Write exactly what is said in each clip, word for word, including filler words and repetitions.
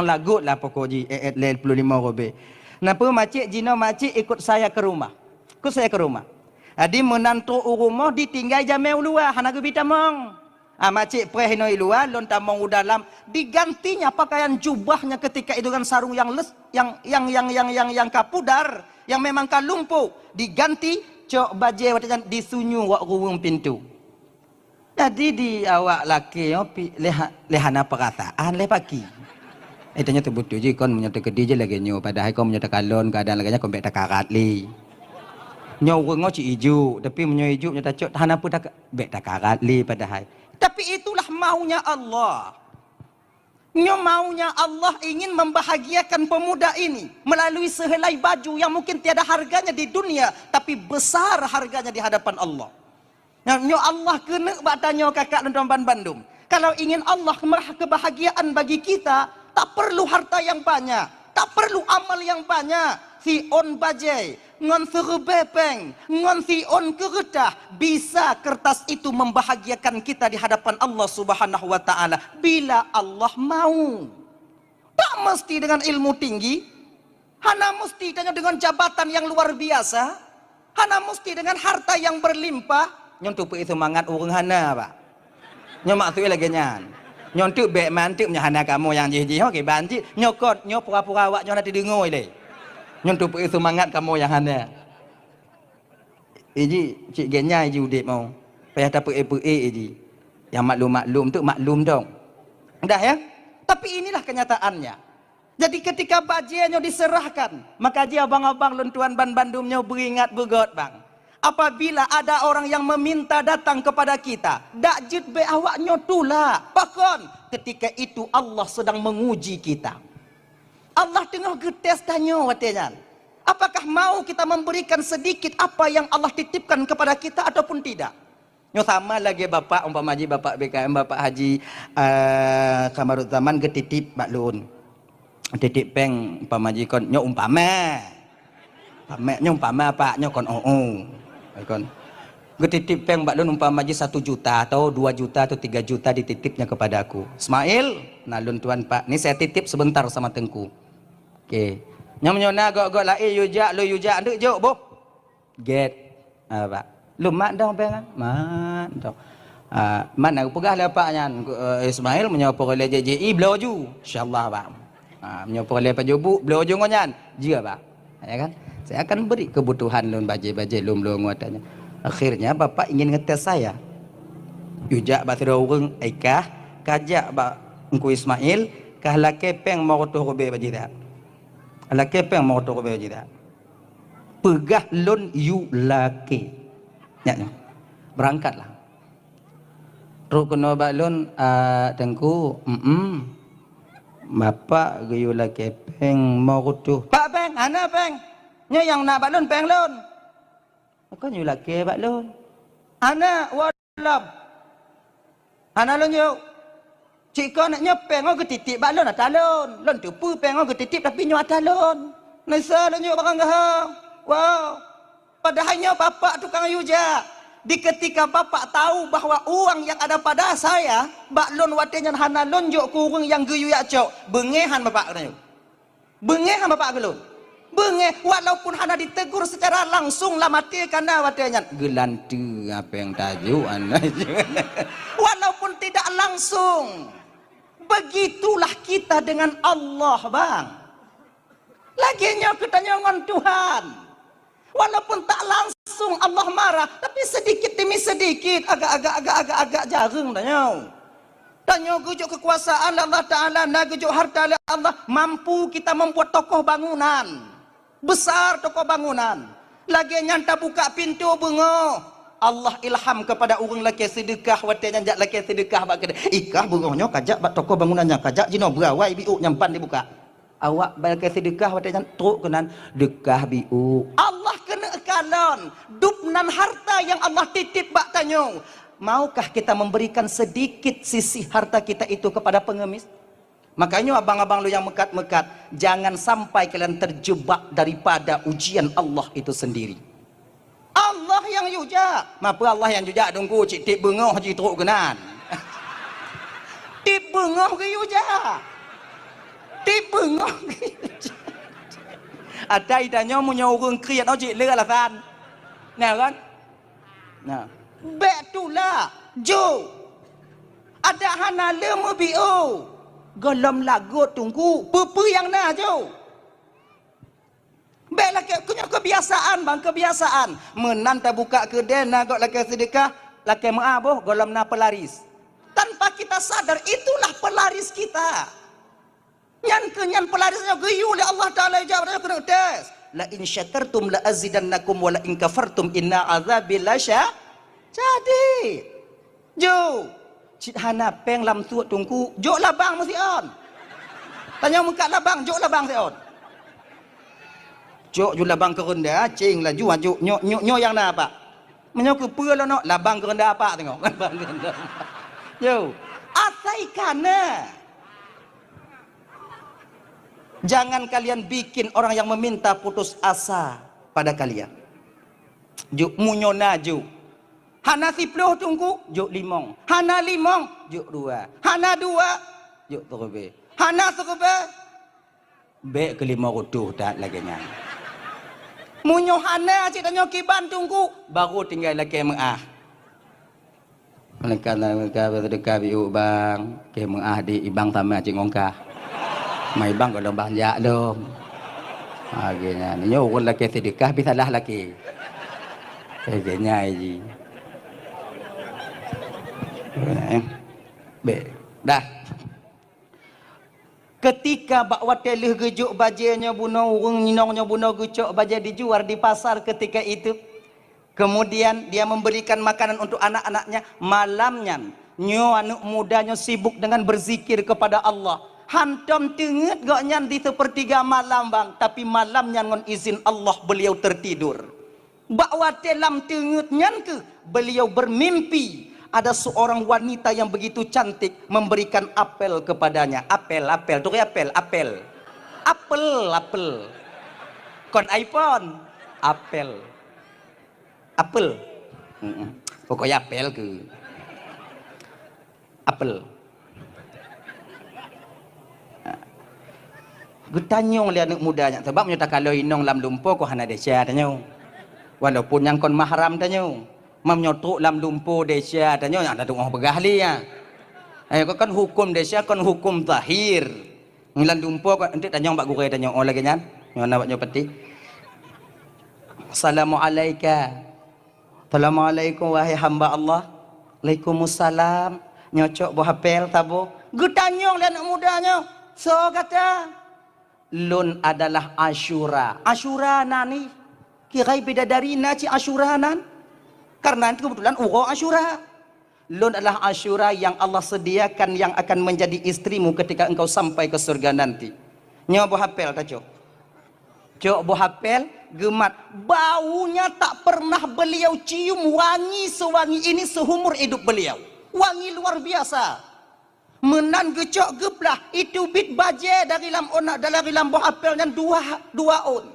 lagot lah pokok jih, eh, eh, lhèe ploh limong ribèe. Napa macik jinoe macik ikut saya ke rumah. Ikut saya ke rumah. Jadi meunan trok u rumoh ditinggai jamèe u luwa, hana geubi tamong. Ah, macik preh inoe i luwa, lôn tamong u dalam. Digantinya pakaian jubahnya ketika itu dengan sarung yang les-, yang, yang, yang, yang, yang, yang ka pudar, yang memang ka lumpuh. Diganti, cok bajèe watèe nyan disunyueng wak ruweueng pintoe. Jadi di awak lakèe nyoe pi-, lé ha-, lé hana peurasaan lé paki. Eh, tanyoe teubeutôi jih kon meunyoe teukeudi jih lagèe nyoe, padahai kon meunyoe takalon keuadaan lagèe nyan kon bèk takarat lé. Nyoe ureueng nyoe cit ijuk, tapi meunyoe ijuk nyoe tacok hana peue taka-, bèk takarat lé padahai. Tapi itulah maunya Allah. Nyoe maunya Allah ingin membahagiakan pemuda ini melalui sehelai baju yang mungkin tiada harganya di dunia, tapi besar harganya di hadapan Allah. Nyoe, nyoe Allah keuneuk bak tanyoe kakak lôn tuan ban bandum. Kalau ingin Allah merah kebahagiaan bagi kita, tak perlu harta yang banyak, tak perlu amal yang banyak. Siôn bajèe, ngon siribèe pèng, ngon siôn keureutah, bisa kertas itu membahagiakan kita di hadapan Allah Subhanahu wa Ta'ala bila Allah mau. Tak mesti dengan ilmu tinggi, hana mesti tanyoe dengan jabatan yang luar biasa, hana mesti dengan harta yang berlimpah. Nyoe untuk peue seumangat ureueng hana, Pak. Nyoe maksud lagèe nyan. Nyoe untuk bèk mantuk nyoe hana kamoe nyang jih-jih, oke, ban cit. Nyoe kon, nyoe pura-pura awak nyoe hana teudeungoe lé. Nyoe untuk peue seumangat kamoe nyang hana. Iji, cit gèt nyan iji udép mau. Payah tapeuék-peuék iji. Yang maklum-maklum tu maklum dong. Dah ya? Tapi inilah kenyataannya. Jadi ketika bajèe nyoe diserahkan, maka ji abang-abang lôn tuan ban bandum nyoe beuingat beugöt bang. Apabila ada orang yang meminta datang kepada kita, dak jeuet bèk awak nyoe tulak. Pakon? Ketika itu Allah sedang menguji kita. Allah teungoh geutés tanyoe watèe nyan. Apakah mau kita memberikan sedikit apa yang Allah titipkan kepada kita ataupun tidak? Nyoe sama lagèe bapak, umpama jih bapak B K M, bapak Haji, eh, Kamaruzzaman geutitip bak lôn. Titip pèng, umpama jih kon, nyoe umpama. Umpama, nyoe umpama, Pak, nyoe kon, oh, oh. Kon. Geutitip pèng bak lôn umpama jih satu juta atau dua juta atau tiga juta dititipnya kepada aku. Ismail, na lôn tuan, Pak, ni saya titip sebentar sama Teungku. Oke. Nyoe meunyoe na göt-göt laén yue jak, lôn yue jak, neuk jok boh. Gèt. Ah, Pak. Lôn mat dong pèng ah. Mat dong. Ah, mat na geupeugah lé Pak nyan, eh, Ismail, meunyoe peureulèe J J I, bloe ju. Insyaallah, Pak. Ah, meunyoe peureulèe pajoh buet, bloe ju ngon nyan. Jeuet, Pak. Ya kan? Saya akan beri kebutuhan lôn bajèe-bajèe lôn bloe ngon ata nyan. Akhirnya bapak ingin ngetes saya. Yue jak bak sidroe ureueng, "Ai kah, kajak bak Teungku Ismail, kah lakèe pèng limong reutôh ribèe bak jih dak? Lakèe pèng limong reutôh ribèe bak jih dak?" Peugah lôn yue lakèe. Nyak nyoe. Berangkatlah. Trok keunoe bak lôn, "Ah, Teungku, mm, bapak geuyue lakèe pèng limong reutôh." "Pak, pèng, hana pèng. Nyoe nyang na bak lôn pèng lôn." "Kon yue lakèe bak lôn." "Hana, woe lom. Hana lôn jok. Cit kon nyoe pèng nyoe geutitip bak lôn ata lôn. Lôn teupeue pèng nyoe geutitip, tapi nyoe ata lôn. Nisa lôn jok barang gaha. Woe." Padahai nyoe bapak tukang yue jak. Di ketika bapak tahu bahwa uang yang ada pada saya, bak lôn watèe nyan hana lôn jok keu ureueng nyang geuyue jak cok, beungèh han bapak keunoe. Beungèh han bapak keu lôn. Beungèh, walaupun hana ditegur secara langsung lam até kana watèe nyan. Geulanteue apa nyang tajok aneuk. Walaupun tidak langsung. Begitulah kita dengan Allah, bang. Lagèe nyoe geutanyoe ngon Tuhan. Walaupun tak langsung Allah marah, tapi sedikit demi sedikit, agak-agak, agak-agak, agak jareueng tanyoe. Tanyoe geujok kekuasaan lé Allah Ta'ala, na geujok harta lé Allah, mampu kita membuat tokoh bangunan. Besar tokoh bangunan. Lagèe nyan tabuka pintoe beungoh. Allah ilham kepada ureueng lakèe seudeukah, watèe nyan jak lakèe seudeukah bak keudè. Ikah beungoh nyoe kajak bak tokoh bangunan nyan, kajak jinoe beurawai biôk nyang pan dibuka. Awak bak lakèe seudeukah watèe nyan trok keunan deukah biôk. Allah keuneuk kalon, dub nan harta nyang Allah titip bak tanyoe. Maukah kita memberikan sedikit sisi harta kita itu kepada pengemis? Makanya abang-abang lôn nyang meukat-meukat, jangan sampai kalian terjebak daripada ujian Allah itu sendiri. Allah nyang yue jak. Mapa Allah nyang yue jak, Teungku, cit tiep beungoh jih trok keunan. Tiep beungoh geuyue jak. Beungoh. Atai tanyoe meunyoe ureuëng kriet oh cit le alasan. Nah kan? Nah. Bék tulak, jok. Adak hana le meubiôh. Gohlom lagot teungku, peue-peue nyang na jok. Bék lakée, keu nyoe kebiasaan bang, kebiasaan. Meunan tabuka keudée na gob lakée seudeukah, lakée meuah boh, gohlom na pelaris. Tanpa kita sadar, itulah pelaris kita. Nyan keuh nyan pelaris nyoe geuyue lé Allah Taala, ijak nyoe keuneuk tes. "La in syakartum la azidannakum wa la in kafartum inna azabi lasya-," jadi. Jok, cit hana péng lam suet teungku, jok labang meusiôn. Tanyoe meukat labang, jok labang siôn. Jok ju labang keureunda, cing laju, jok nyoe, nyoe, nyoe nyang na, Pak. Meunyoe keupeue lôn nyoe, labang keureunda, Pak, teungoh. Labang keureunda. Yo, asai ka na. Jangan kalian bikin orang yang meminta putus asa pada kalian. Jok meunyoe na jok. Hana siploh teungku, jok limong. Hana limong, jok dua. Hana dua, jok siribèe. Hana siribèe, bék keu lima reutôh that lagée nyan. Meunyoe hana cit tanyoe kiban teungku, barô tinggai lakée meuah. Malaikat, malaikat, seudeukah biôk bang, kée meuah di ibang sama cit ngon kah. Ma ibang gohlom bang jak lom. Lagée nyan, nyoe ureuëng lakée seudeukah pih salah lakée. Lagée nyan ji. Eh, bék. Dah. Ketika bak watée lheueh geujok bajée nyoe bunoe, ureuëng inong nyoe bunoe geucok bajée dijual di pasar ketika itu. Kemudian dia memberikan makanan untuk anak-anaknya. Malam nyan, nyoe aneuëk muda nyoe sibuk dengan berzikir kepada Allah. Hantom teungeut gobnyan di seupeurtiga malam, bang, tapi malam nyan ngon izin Allah beliau tertidur. Bak watée lam teungeut nyan keuh beliau bermimpi ada seorang wanita yang begitu cantik memberikan apel kepadanya. Apel, apel, turi apel, apel. Apel, apel. Kon iPhone, apel. Apel. Mm-mm. Pokoknya apel keuh. Apel. Geutanyong lé aneuëk muda nyan, sabab meunyoe takalon inong lam lumpoe kon hana desya tanyoe. Walaupun nyang kon mahram tanyoe. Meunyoe trok lam lumpoe desya tanyoe, nyang tateungoh peugah lé nyan. Eh, kon, kon huköm desya, kon huköm zahir. Lam lumpoe kon, eunteuk tanyong bak gurée tanyoe, oh lagée nyan. Nyoe na bak nyoe peuti. Assalamualaika. Assalamualaikum, wahai hamba Allah. Alaikumussalam. Nyoe cok boh apel saboh. Geutanyong lé aneuëk muda nyoe, "Soe gata?" "Lôn adalah Asyura." Asyura na nih? Kira bidadari na cit Asyura nan? Karena itu kebetulan uroe Asyura. "Lôn adalah Asyura yang Allah sediakan yang akan menjadi istrimu ketika engkau sampai ke surga nanti." Nyoe boh apel tacok. Cok boh apel, geumat. Baunya tak pernah beliau cium wangi sewangi ini seumur hidup beliau. Wangi luar biasa. Meunan geucok geuplah, iteubiet bajée dari lam ona-, dari lam boh apel nyan dua, dua ôn.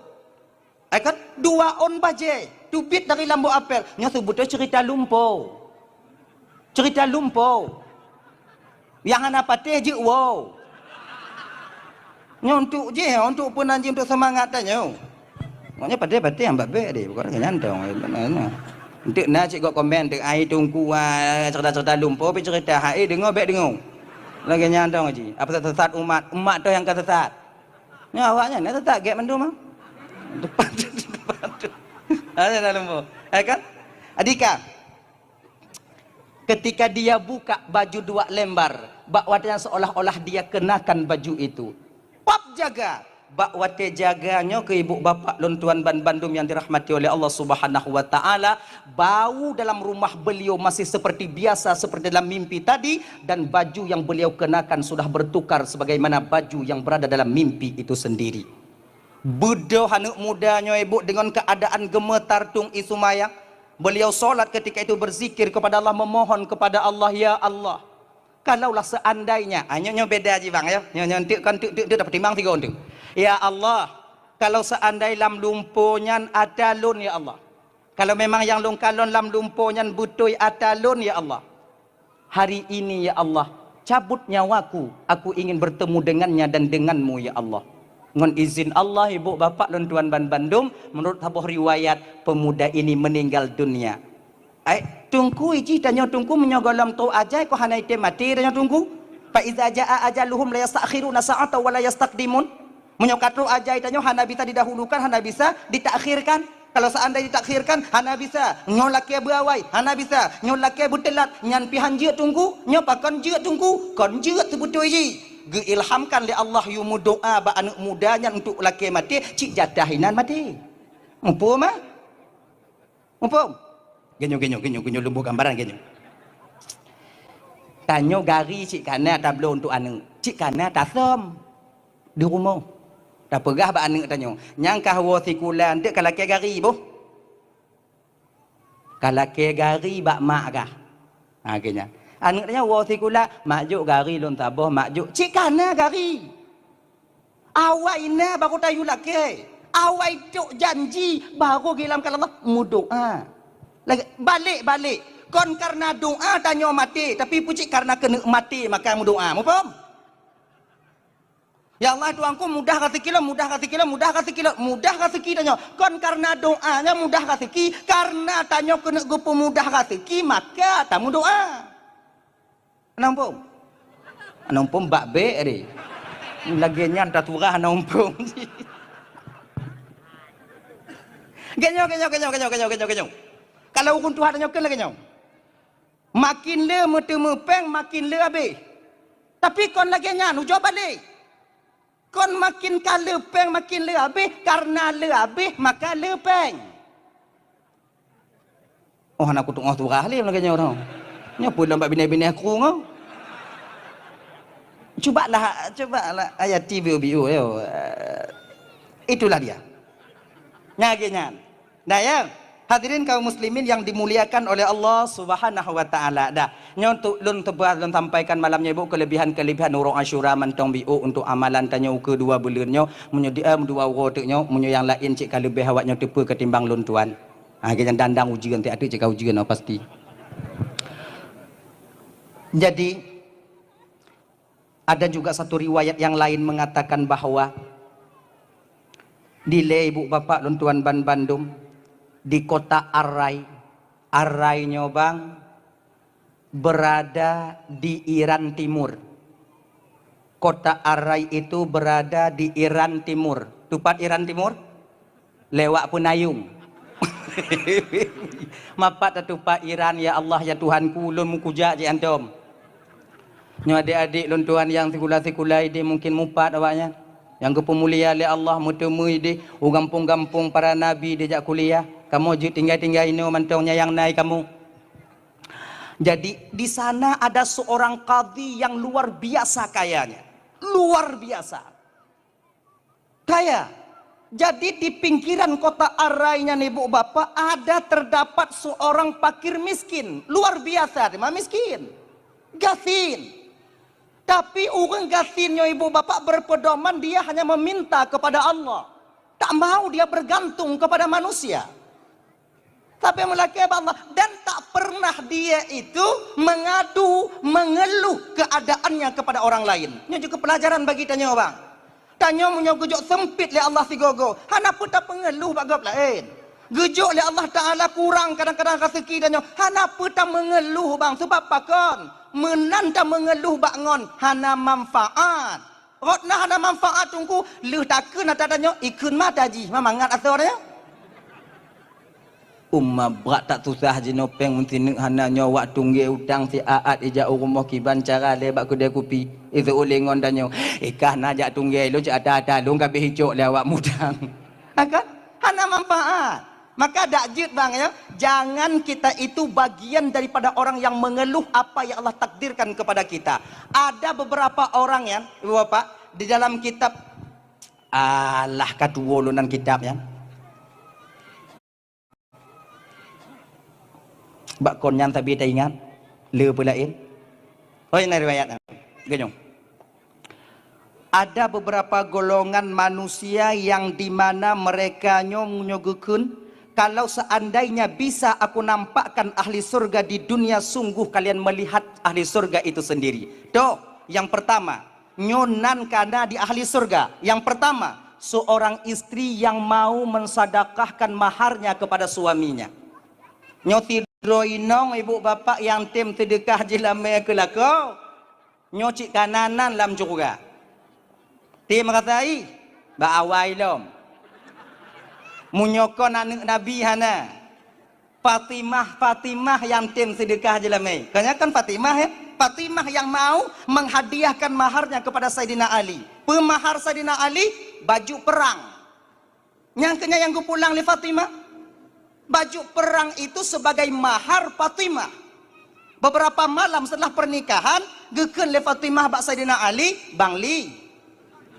Eh kan? Dua ôn bajée teubiet dari lam boh apel. Nyoe seubeutôi ceurita lumpoe. Ceurita lumpoe. Nyang hana patéh jeuet woe. Nyoe untuk jih, untuk peunan jih, untuk seumangat tanyoe. Maknanya patéh-patéh nyang babék deh, bukan lagée nyan dong. Untuk na cit gob komen, untuk ai teungku, ah, ceurita-ceurita lumpoe, pih ceurita hai deungoe bék deungoe. Lagée nyan dong ji. Apa sesat umat, umat toh nyang ka sesat. Nyoe awaknyan na sesat gét mandum ah. Depan tu, depan tu. Ada dalam lumpoe. Ya kan? Adika. Ketika dia buka baju dua lembar, bak watée nyan seolah-olah dia kenakan baju itu. Pap jaga, bak watée jaga nyoe keu ibu bapak lôn tuan ban bandum yang dirahmati oleh Allah Subhanahu wa Ta'ala, bau dalam rumah beliau masih seperti biasa, seperti dalam mimpi tadi, dan baju yang beliau kenakan sudah bertukar sebagaimana baju yang berada dalam mimpi itu sendiri. Beudôh aneuëk muda nyoe ibu dengan keadaan gemetar tung i seumayang. Beliau sholat ketika itu berzikir kepada Allah, memohon kepada Allah, "Ya Allah, kalaulah seandainya," ah, nyoe, nyoe beda ji bang ya. Nyoe, nyoe enteuk kan enteuk, enteuk, enteuk tapeutimang sigoe enteuk. "Ya Allah, kalau seandai lam lumpoe nyan atra lôn ya Allah. Kalau memang nyang lôn kalon lam lumpoe nyan beutôi atra lôn ya Allah. Hari ini ya Allah, "Cabut nyawaku, aku ingin bertemu dengannya dan denganmu, ya Allah." Ngon izin Allah, ibu bapak lôn tuan ban bandum, menurut saboh riwayat, pemuda ini meninggal dunia. Ai, Teungku, iji tanyoe Teungku, meunyoe gohlom trok ajai, kon hana item maté tanyoe Teungku. "Fa iza jaa ajaluhum la yastakhiruna sa'atan wa la yastaqdimun." Meunyoe ka trok ajai tanyoe, hana bisa didahulukan, hana bisa ditakhirkan. Kalau seandai ditakhirkan, hana bisa. Nyoe lakée beuawai, hana bisa. Nyoe lakée beuteulat, nyan pih han jeuet Teungku. Nyoe pakon jeuet Teungku? Kon jeuet seubeutôi jih. Geuilhamkan lé Allah yue meudoá bak aneuëk muda nyan untuk lakée maté, cit jatah inan maté. Muphom, ah? Muphom? Geunyoe, geunyoe, geunyoe, geunyoe lôn boh gambaran geunyoe. Tanyoe gari cit kana tabloe untuk aneuëk, cit kana tasöm di rumoh. Tapeugah bak aneuëk tanyoe, "Nyang kah woe sikula, eunteuk ka lakée gari boh. Ka lakée gari bak mak kah." Ha, geunyan. Aneuëk tanyoe woe sikula, "Mak jok gari lôn saboh, mak jok." Cit kana gari. Awai na baru tayue lakée. Awai trok janji baru geuilhamkan Allah meudoá. Lagée, balek-balek. Kon kareuna doá tanyoe maté, tapi pucit kareuna keuneuk maté maka meudoá. Muphom? "Ya Allah, Tuhanku, mudah raseuki lôn, mudah raseuki lôn, mudah raseuki lôn." Mudah raseuki tanyoe. Kon kareuna doá nyan mudah raseuki, kareuna tanyoe keuneuk geupeumudah raseuki maka tameudoá. Hana muphom? Hana muphom bak bék deh. Lagée nyan taturah hana muphom. Geunyoe, geunyoe, geunyoe, geunyoe, geunyoe, geunyoe, geunyoe. Kalau ureuëng tuha tanyoe kheun lagée nyoe. Makin le meuteumé péng, makin le habéh. Tapi kon lagée nyan, ujoe balek. Kon makin ka le péng, makin le habéh, kareuna le habéh, maka le péng. Oh, hana kuteungoh surah lé lagée nyoe. Nyoe peue lom bak binéh-binéh krueng, oh. Cubalah, cubalah ayati biu-biu, yo. Eh, itulah dia. Nyan lagée nyan. Nah, ya, hadirin kaum muslimin yang dimuliakan oleh Allah Subhanahu wa Ta'ala. Dah, nyoe untuk lôn teuba-, lôn sampaikan malam nyoe, Ibu, kelebihan-kelebihan uroe Asyura mantong biôk untuk amalan tanyoe keudua buleuen nyoe. Meunyoe di, eh, dua uroe teuk nyoe, meunyoe nyang laén cit ka leubeh awak nyoe teupeue ketimbang lôn tuan. Ha, geunyan dandang ujeuen, tieb-tieb cit ka ujeuen, oh, pasti. Jadi, ada juga satu riwayat yang lain mengatakan bahwa dilée ibu bapak lôn tuan ban bandum di kota Arai. Arai nyoe bang berada di Iran Timur. Kota Arai itu berada di Iran Timur. Tupat Iran Timur? Lewat Peunayong. Mapat tatupat Iran, ya Allah, ya Tuhanku, ulôn meukujak jih antom. Nyoe adék-adék lôn tuan nyang sikula-sikula idéh mungkin mupat awaknyan. Nyang geupeumulia lé Allah meuteumé idéh u gampông-gampông para nabi dijak kuliah. Kamoe jeuet tinggai-tinggai inoe mantong nyan nyang na i kamoe. Jadi, di sana ada seorang kadhi yang luar biasa kayanya. Luar biasa. Kaya. Jadi, di pinggiran kota Arai nyan, ibu bapak, ada terdapat seorang fakir miskin. Luar biasa, teuma miskin. Gasien. Tapi ureuëng gasien nyoe, ibu bapak, berpedoman dia hanya meminta kepada Allah. Tak mau dia bergantung kepada manusia. Tapi meulakée bak Allah, dan tak pernah dia itu mengadu, mengeluh keadaannya kepada orang lain. Nyoe juga pelajaran bagi tanyoe, bang. Tanyoe meunyoe geujok sempit lé Allah sigoe-goe, hana peue tapeungeluh bak gob laén. Geujok lé Allah Taala kurang kadang-kadang raseuki tanyoe, hana peue tameungeluh, bang. Sebab pakon? Meunan tameungeluh bak ngon hana manfaat. Rot na hana manfaat teungku, lheueh takheun ata tanyoe, ikheun mata jih, ma mangat asoe nyoe. Uma brat that susah jinoe péng meusineuk hana nyoe wak tunggée utang si aat ijak u rumoh kiban cara lé bak keudée kupi. Iseuôt lé ngon tanyoe, ikah na jak tunggée lôn cit ata-ata lôn ka beh icok lé awak mutang. Ha kan? Hana manfaat. Maka dak jeuet bang ya, jangan kita itu bagian daripada orang yang mengeluh apa yang Allah takdirkan kepada kita. Ada beberapa orang ya, ibu bapak, di dalam kitab, alah ka tuwo lôn nan kitab ya. Bak kon nyan tapi ta ingat, le peulaén. Oh, ini riwayat. Ganyong. Ada beberapa golongan manusia yang di mana mereka nyoe meunyoe geukheun Kalau seandainya bisa aku nampakkan ahli surga di dunia, sungguh kalian melihat ahli surga itu sendiri. Toh, yang pertama, nyoe nan kana di ahli surga. Yang pertama, seorang istri yang mau mensedekahkan maharnya kepada suaminya. Nyoe sidroe inong ibu bapak nyang tem seudeukah jih lamé keu lakoe. Nyoe cit kana nan lam syeuruga. Tem rasa ih, bak awai lom. Meunyoe kon aneuëk Nabi hana. Fatimah, Fatimah nyang tem seudeukah jih lamé. Kan nyan kan Fatimah, ya? Fatimah yang mau menghadiahkan maharnya kepada Saidina Ali. Peue mahar Saidina Ali? Baju perang. Nyang keu nyan nyang geupulang lé Fatimah. Baju perang itu sebagai mahar Fatimah. Beberapa malam setelah pernikahan, geukheun lé Fatimah bak Saidina Ali, "Bang Li."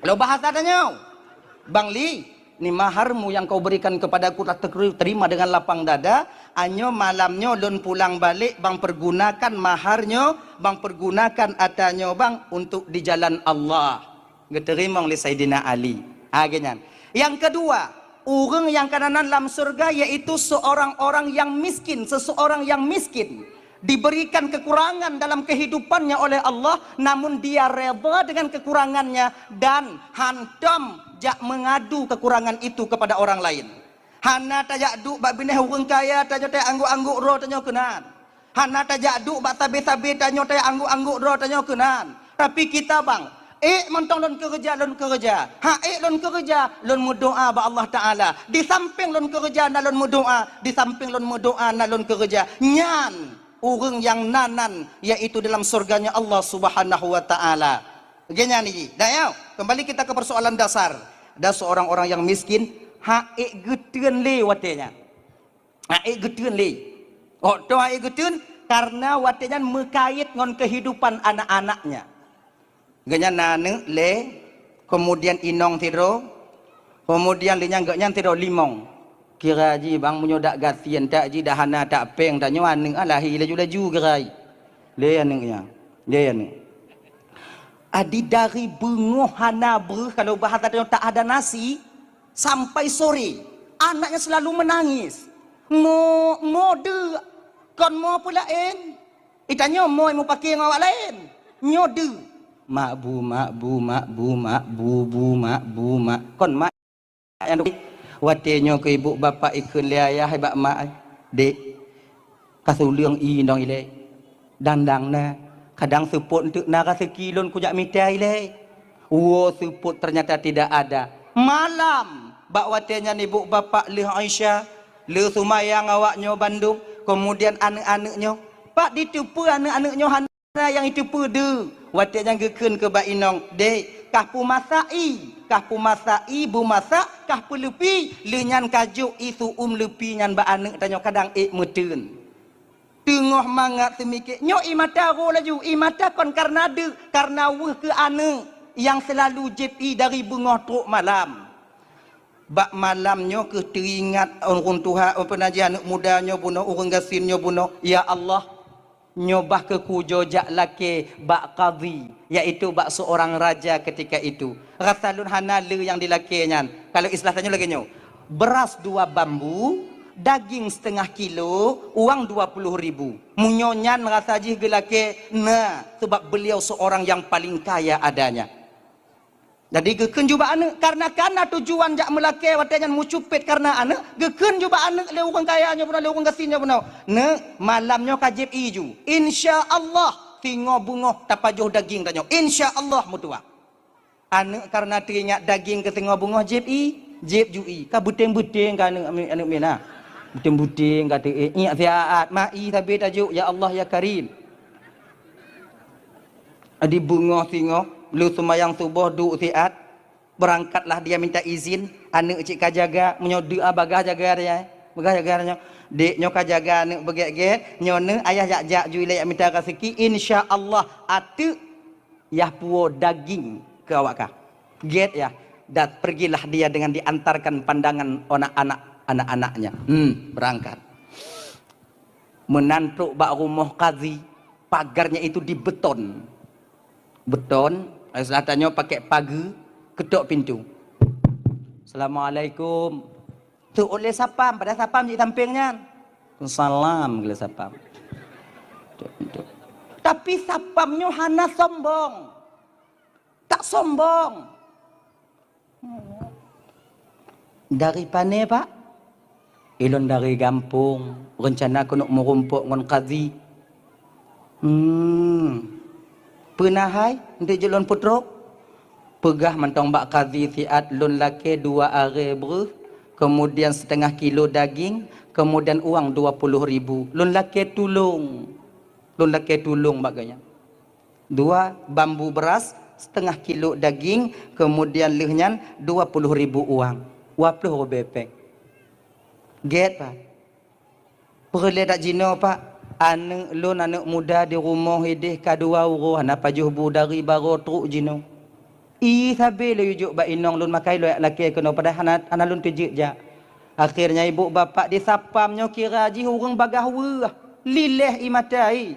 Kalau bahasa tanyoe, "Bang Li, ni maharmu yang kau berikan kepadaku, telah terima dengan lapang dada. Anyoe malam nyoe lôn pulang balek, bang pergunakan mahar nyoe, bang pergunakan ata nyoe bang untuk di jalan Allah." Geuteurimong lé Saidina Ali. Ha, geuh nyan. Yang kedua, ureuëng nyang kana nan lam syeuruga yaitu seorang orang yang miskin, seseorang yang miskin. Diberikan kekurangan dalam kehidupannya oleh Allah, namun dia redha dengan kekurangannya dan hantom jak mengadu kekurangan itu kepada orang lain. Hana tajak duek bak binéh ureuëng kaya, tanyoe teuangguk-angguk droe tanyoe keunan. Hana tajak duek bak sabe-sabe, tanyoe teuangguk-angguk droe tanyoe keunan. Tapi kita bang, ék mantong lôn keureuja, lôn keureuja. Ha ék lôn keureuja, lôn meudoá bak Allah Taala. Di samping lôn keureuja na lôn meudoá, di samping lôn meudoá na lôn keureuja. Nyan ureuëng nyang na nan, yaitu dalam surganya Allah Subhanahu wa Taala. Oke, nyan jih. Dah ya, kembali kita ke persoalan dasar. Ada seorang orang yang miskin, ha ék geuteun lé watée nyan. Ha ék geuteun lé. Oh, toh ha ék geuteun karena watée nyan meukait ngon kehidupan anak-anaknya. Geuhnyan na aneuëk lé, kemudian inong sidroe, kemudian lé nyan geuhnyan sidroe limong. Kira jih bang meunyoe dak gasien, tak jih dah hana tak péng, tanyoe aneuëk ah lahé laju-laju kira jih. Lé aneuëk nyan, lé aneuëk. Adi dari beungoh hana breuh, kalau bahasa tanyoe tak ada nasi, sampai sore. Anaknya selalu menangis. Mo, mo deuk, kon mo peulaén. Itanyoe mo mupake ngon awak laén. Nyoe deuk. Mak bu, mak bu, mak bu, mak bu, bu, mak bu, mak. Kon mak nyang watée nyoe keu ibu bapak ikheun lé ayah bak mak, "Dek, ka suleueng i nong ilée. Dang-dang na, kadang seupôt enteuk na raseuki lôn kujak mita ilée." Woe seupôt ternyata tidak ada. Malam, bak watée nyan ibu bapak lheueh Isya, lheueh seumayang awak nyoe bandum, kemudian aneuëk-aneuëk nyoe. Pat diteupeue aneuëk-aneuëk nyoe hana nyang jiteupeue deuk. Watée nyan geukheun keu bak inong, "Dek, kah peumasak i, kah peumasak i, beumasak, kah peuleupi, lheueh nyan ka jok i su'um leupi nyan bak aneuëk tanyoe kadang ék meuteun." Teungoh mangat seumike, nyoe i mata ro laju, i mata kon karena deuk, karena weueh keu aneuëk nyang seulalu jieb i dari beungoh trok malam. Bak malam nyoe keuh teuingat ureuëng tuha, peue nan jih aneuëk muda nyoe bunoe, ureuëng gasien nyoe bunoe, "Ya Allah, nyoe bah keuh kujak lakée bak kadhi, yaitu bak seorang raja ketika itu." Rasa lôn hana le nyang dilakée nyan. Kalau istilah tanyoe lagée nyoe, beras dua bambu, daging setengah kilo, uang dua puluh ribu. Meunyoe nyan rasa jih geulakée, na, sebab beliau seorang yang paling kaya adanya. Jadi geukheun ju bak aneuëk, karena kana tujuan jak meulakée watée nyan meucupet karena aneuëk, geukheun ju bak aneuëk lé ureuëng kaya nyoe bunoe, lé ureuëng gasien nyoe bunoe, "Neuk, malam nyoe ka jieb i ju. Insya Allah, singoh beungoh tapajoh daging tanyoe. Insya Allah meutuah." Aneuëk karena teuingat daging keu singoh beungoh jieb i, jieb ju i. Ka beuténg-beuténg ka aneuëk, aneuëk miet na. Beuténg-beuténg ka teuingat siat, mak i sabe tajok, "Ya Allah, ya Karim." Di beungoh singoh, lheueh seumayang suboh duek siat, beurangkatlah dia minta izin, aneuëk cit ka jaga, meunyoe deuk ah bagah jaga dia, bagah jaga dia nyoe. Dek nyoe ka jaga aneuëk beugét-gét, nyoe neuëk ayah jak-jak ju ilée jak mita raseuki, insya Allah ateuëk yah puwoe daging keu awak kah. Gét yah, dan pergilah dia dengan diantarkan pandangan anak-anak, anak-anaknya. Hmm, beurangkat. Meunan trok bak rumoh kadhi, pagarnya itu dibeton. Beton, istilah tanyoe pakai pageue, ketok pintu. "Assalamualaikum." Teuôt lé sapam, padahai sapam di sampéng nyan. Salam keu lé sapam. Tapi sapam nyoe hana sombong. Tak sombong. Dari pane, Pak? Ilôn dari gampông, reuncana keuneuk meurumpok ngon kazi. Hmm. Peue na hai, eunteuk jeuet lôn peutrok? Peugah mantong bak kazi siat lôn lakée dua aré breuh, keumudian siteungoh kilo daging, keumudian uang dua puluh ribu. Lôn lakée tulông. Lôn lakée tulông bak geuhnyan. Dua bambu beuras, siteungoh kilo daging, keumudian lheueh nyan dua puluh ribu uang. Dua ploh rubée péng. Gét, Pak. Peureulée that jinoe, Pak. Aneuëk lôn, aneuëk muda di rumoh idéh ka dua uroe hana pajoh bu dari baroe trok jinoe. Ih, sabe lôn jok bak inong lôn makai lôn jak lakée keunoe, padahai hana, hana lôn teujeuet jak. Akhirnya ibu bapak di sapam nyoe kira jih ureuëng bagaih weueh, liléh ie mata ie.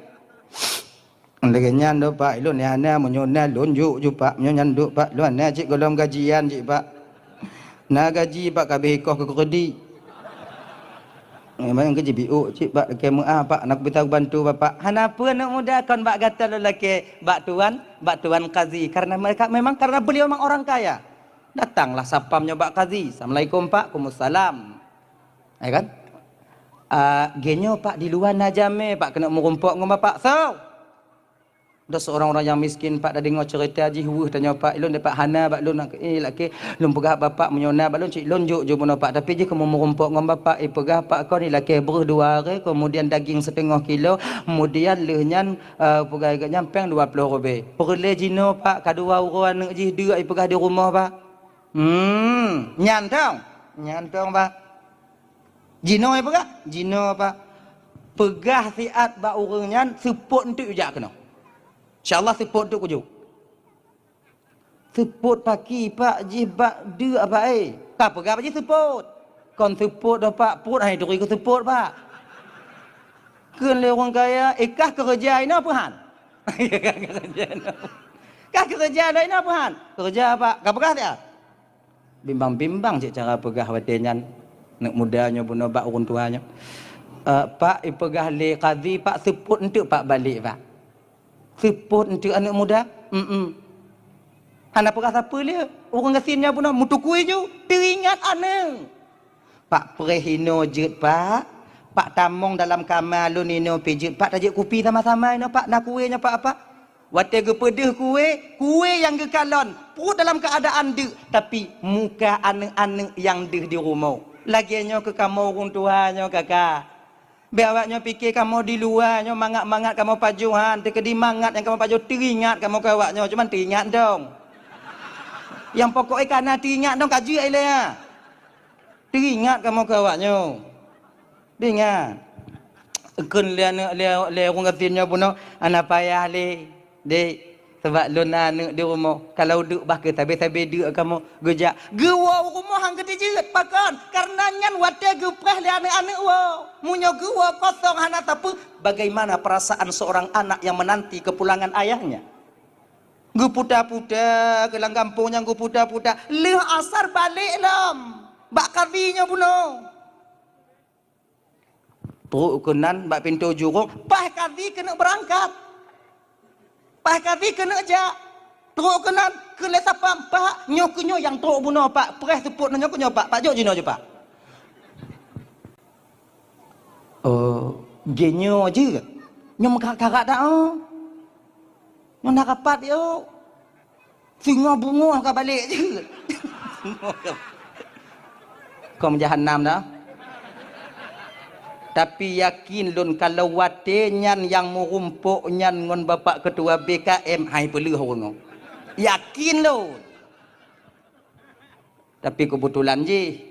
Lagée nyan do, Pak, ilôn nyang hana, meunyoe na lôn jok ju, Pak. Meunyoe nyan duek, Pak, lôn hana cit gohlom gajian cit, Pak. Na gaji, Pak, ka abéh ikoh keu keureudi. Memang keu jibiuk cit, Pak, lakée meuáh, Pak, na kupeugah bantu Bapak. Hana peue, aneuëk muda, kon bak gata lôn lakée, bak tuan, bak tuan kazi. Karena mereka memang, karena beliau memang orang kaya. Datanglah sapam nyoe bak kazi. "Assalamualaikum, Pak." "Waalaikumsalam." Ya kan? "Ah, geuhnyoe, Pak, di luwa na jamé, Pak, keuneuk meurumpok ngon Bapak." "Soe?" "Ada seorang orang yang miskin, Pak, dah deungoe cerita jih weueh tanyoe, Pak. Ilôn, Pak, hana bak lôn." "Eh, lakée, lôn peugah Bapak, meunyoe na bak lôn cit lôn jok ju bunoe, Pak. Tapi jih kamoe meurumpok ngon Bapak." Eh, peugah Pak kon, ilakée breuh dua aré, keumudian daging siteungoh kilo, keumudian lheueh nyan, eh, peugah geuhnyan péng dua ploh rubée. Peureulée jinoe, Pak, ka dua uroe aneuëk jih deuk, eh, peugah di rumoh, Pak. Hmm, nyan tong. Nyan tong, Pak. Jinoe peugah, jinoe, Pak. Peugah siat bak ureuëng nyan, seupôt eunteuk jak keunoe. Insya Allah seupôt eunteuk kujok. Seupôt paki, Pak, jih bak deuk, Pak, eh. Ka peugah bak jih seupôt. Kon seupôt doh, Pak, pôt hai turi keu seupôt, Pak. Kheun lé ureuëng kaya, "Eh, kah keureuja inoe peuhan?" "Kah keureuja inoe peuhan?" "Keureuja, Pak." "Ka peugah siat?" Bimbang-bimbang cit cara peugah watée nyan. Aneuëk muda nyoe bunoe bak ureuëng tuha nyoe. "Eh, Pak, ipeugah lé kazi, Pak, seupôt eunteuk, Pak, balek, Pak." "Seupôt eunteuk, aneuëk muda?" "Mm-mm." Hana peugah sapeue lé, ureuëng gasien nyan bunoe meutukui ju, teuingat aneuëk. "Pak, preh inoe jeuet, Pak. Pak, tamong dalam kama lôn inoe pih jeuet, Pak, tajeuet kupi sama-sama inoe, Pak. Na kué nyoe, Pak, Pak." Watée geupeudeuh kué, kué nyang geukalon, pruet dalam keuadaan deuk, tapi muka aneuëk-aneuëk nyang deuh di rumoh. Lagée nyoe keu kamoe ureuëng tuha nyoe, Kaka. Bék awak nyoe pike kamoe di luwa nyoe mangat-mangat kamoe pajoh han, teukeudi mangat nyang kamoe pajoh teuingat kamoe keu awak nyoe, cuman teuingat dong. Nyang pokok ka na teuingat dong ka jeuet ilée nyan. Teuingat kamoe keu awak nyoe. Teuingat. Kheun lé aneuëk lé, lé ureuëng gasien nyoe bunoe, "Hana payah lé, Dek. Sabab lôn na aneuëk di rumoh. Kalau deuk bah keu sabe-sabe deuk kamoe geujak." Geuwoe u rumoh han geuteujeuet. Pakon? Karena nyan watée geupreh lé aneuëk-aneuëk woe. Meunyoe geuwoe kosong hana sapeue, bagaimana perasaan seorang anak yang menanti kepulangan ayahnya? Geuputa-puta keu lam gampông nyan, geuputa-puta. Lheueh asar balek lom. Bak kazi nyoe bunoe. Trok keunan bak pintoe jurông, paih kazi keuneuk beurangkat. Paih kazi keuneuk jak. Trok keunan, kheun lé sapam, "Pak, nyoe keuh nyoe nyang trok bunoe, Pak. Preh seupôt nyoe keuh nyoe, Pak. Pak jok jinoe ju, Pak." "Oh, geuhnyoe jeuet. Nyoe meukarat-karat dak, oh. Nyoe na rapat, yo." Singoh beungoh ka balek jeuet. Kong jahanam dah. Tapi yakin lôn kalau watée nyan nyang meurumpok nyan ngon Bapak Ketua B K M, hai peuleueh ureuëng nyoe. Yakin lôn. Tapi kebetulan jih.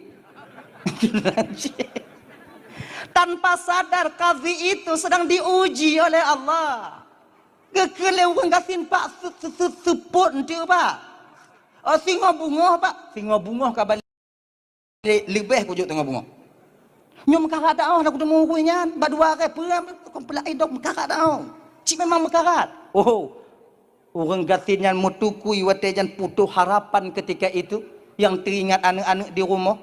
Tanpa sadar kazi itu sedang diuji oleh Allah. Geukheun lé ureuëng gasien, "Pak, se-, se-, se-, seupôt eunteuk, Pak." "Oh, singoh beungoh, Pak." Singoh beungoh ka balek, leubeh kujok singoh beungoh. Nyoe meukarat dak, oh, na kuteumé ureuëng nyan, bak dua aré peue, kon peulai dok meukarat dak, oh. Cit memang meukarat. Oh. Ureuëng gasien nyan meutukui watée nyan putoh harapan ketika itu, nyang teuingat aneuëk-aneuëk di rumoh.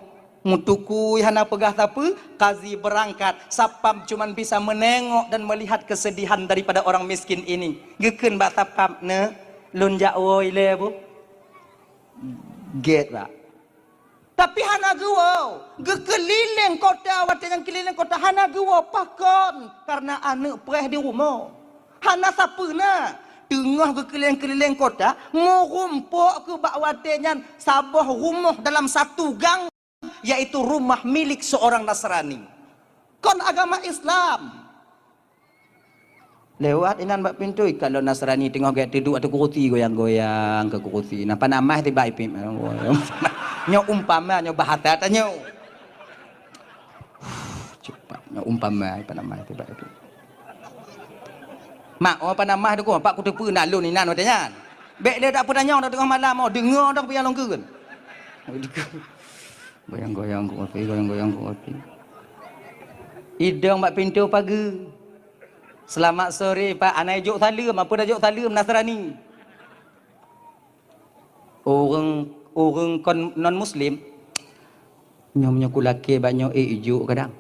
Meutukui hana peugah sapeue, kazi beurangkat. Satpam cuman bisa menengok dan melihat kesedihan daripada orang miskin ini. Geukheun bak satpam, "Neuk, lôn jak woe ilée boh." Gét bak. Tapi hana geuwoe. Geukeulileng kota, watée nyan keulileng kota hana geuwoe. Pakon? Karena aneuëk preh di rumoh. Hana sapeue na. Teungoh geukeulileng-keulileng kota, meurumpok keu bak watée nyan saboh rumoh dalam satu gang, yaitu rumah milik seorang Nasrani. Kon agama Islam. Lewat inan bak pintu, ikat lôn Nasrani teungoh gét teuduek ateueh kurusi, goyang-goyang keu kurusi. Nah, panamah tiba ipim. Nyoe umpama, nyoe bahasa tanyoe. Cepat, nyoe umpama, panamah tiba ipim. Mak, oh, panamah tu, Pak, kuteupeue na lôn inan watée nyan. Bék lé tak peutanyong dah teungoh malam, oh, deungoe dah piang lôn keuen. Goyang-goyang kurusi, goyang-goyang kurusi. Idong bak pintu pageue. "Selamat sore, Pak." Hana jok saleuem, apa dah jok saleuem Nasrani. Ureuëng, ureuëng kon non muslim, "Nyoe meunyoe kulakée bak nyoe, ék ijok kadang.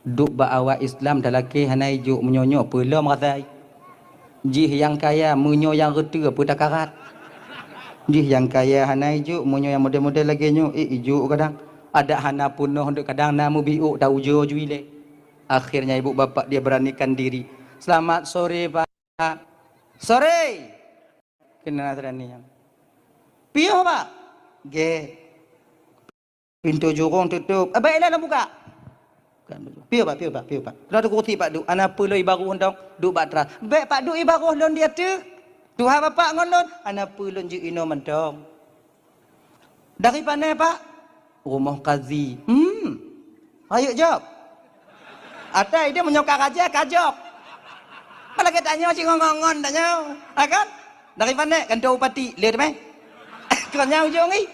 Duek bak awak Islam talakée hana ijok, meunyoe nyoe peulom rasai." Jih nyang kaya, meunyoe nyang reuteuh peue takarat. Jih nyang kaya hana ijok, meunyoe nyang model-model lagée nyoe, ék ijok kadang. Adak hana peunoh dek kadang na meubiôk ta ujoe ju ilée. Akhirnya ibu bapak dia beranikan diri. "Selamat sore, Pak." "Sore!" Keunan Nasrani nyan. "Piôh, Pak?" "Gét." Pintoe jurông tutôp. "Abang Ilan buka." "Piôh, Pak, piôh, Pak, piôh, Pak." Keunoe teukurusi Pak duek. "Hana peue lôn ibaroh dong, duek bak teras." "Bék, Pak, duek ibaroh lôn di ateueh. Tuha Bapak ngon lôn." "Hana peue lôn jeuet inoe mantong." "Dari pane, Pak?" "Rumoh kazi." "Hmm. Rayeuk jok." Atai dia meunyoe ka raja, ka jok. Malah geutanyoe si ngon-ngon tanyoe. Ha kan? "Dari pane?" "Kantor bupati." "Lé teumé." Keu nyang ujong ih.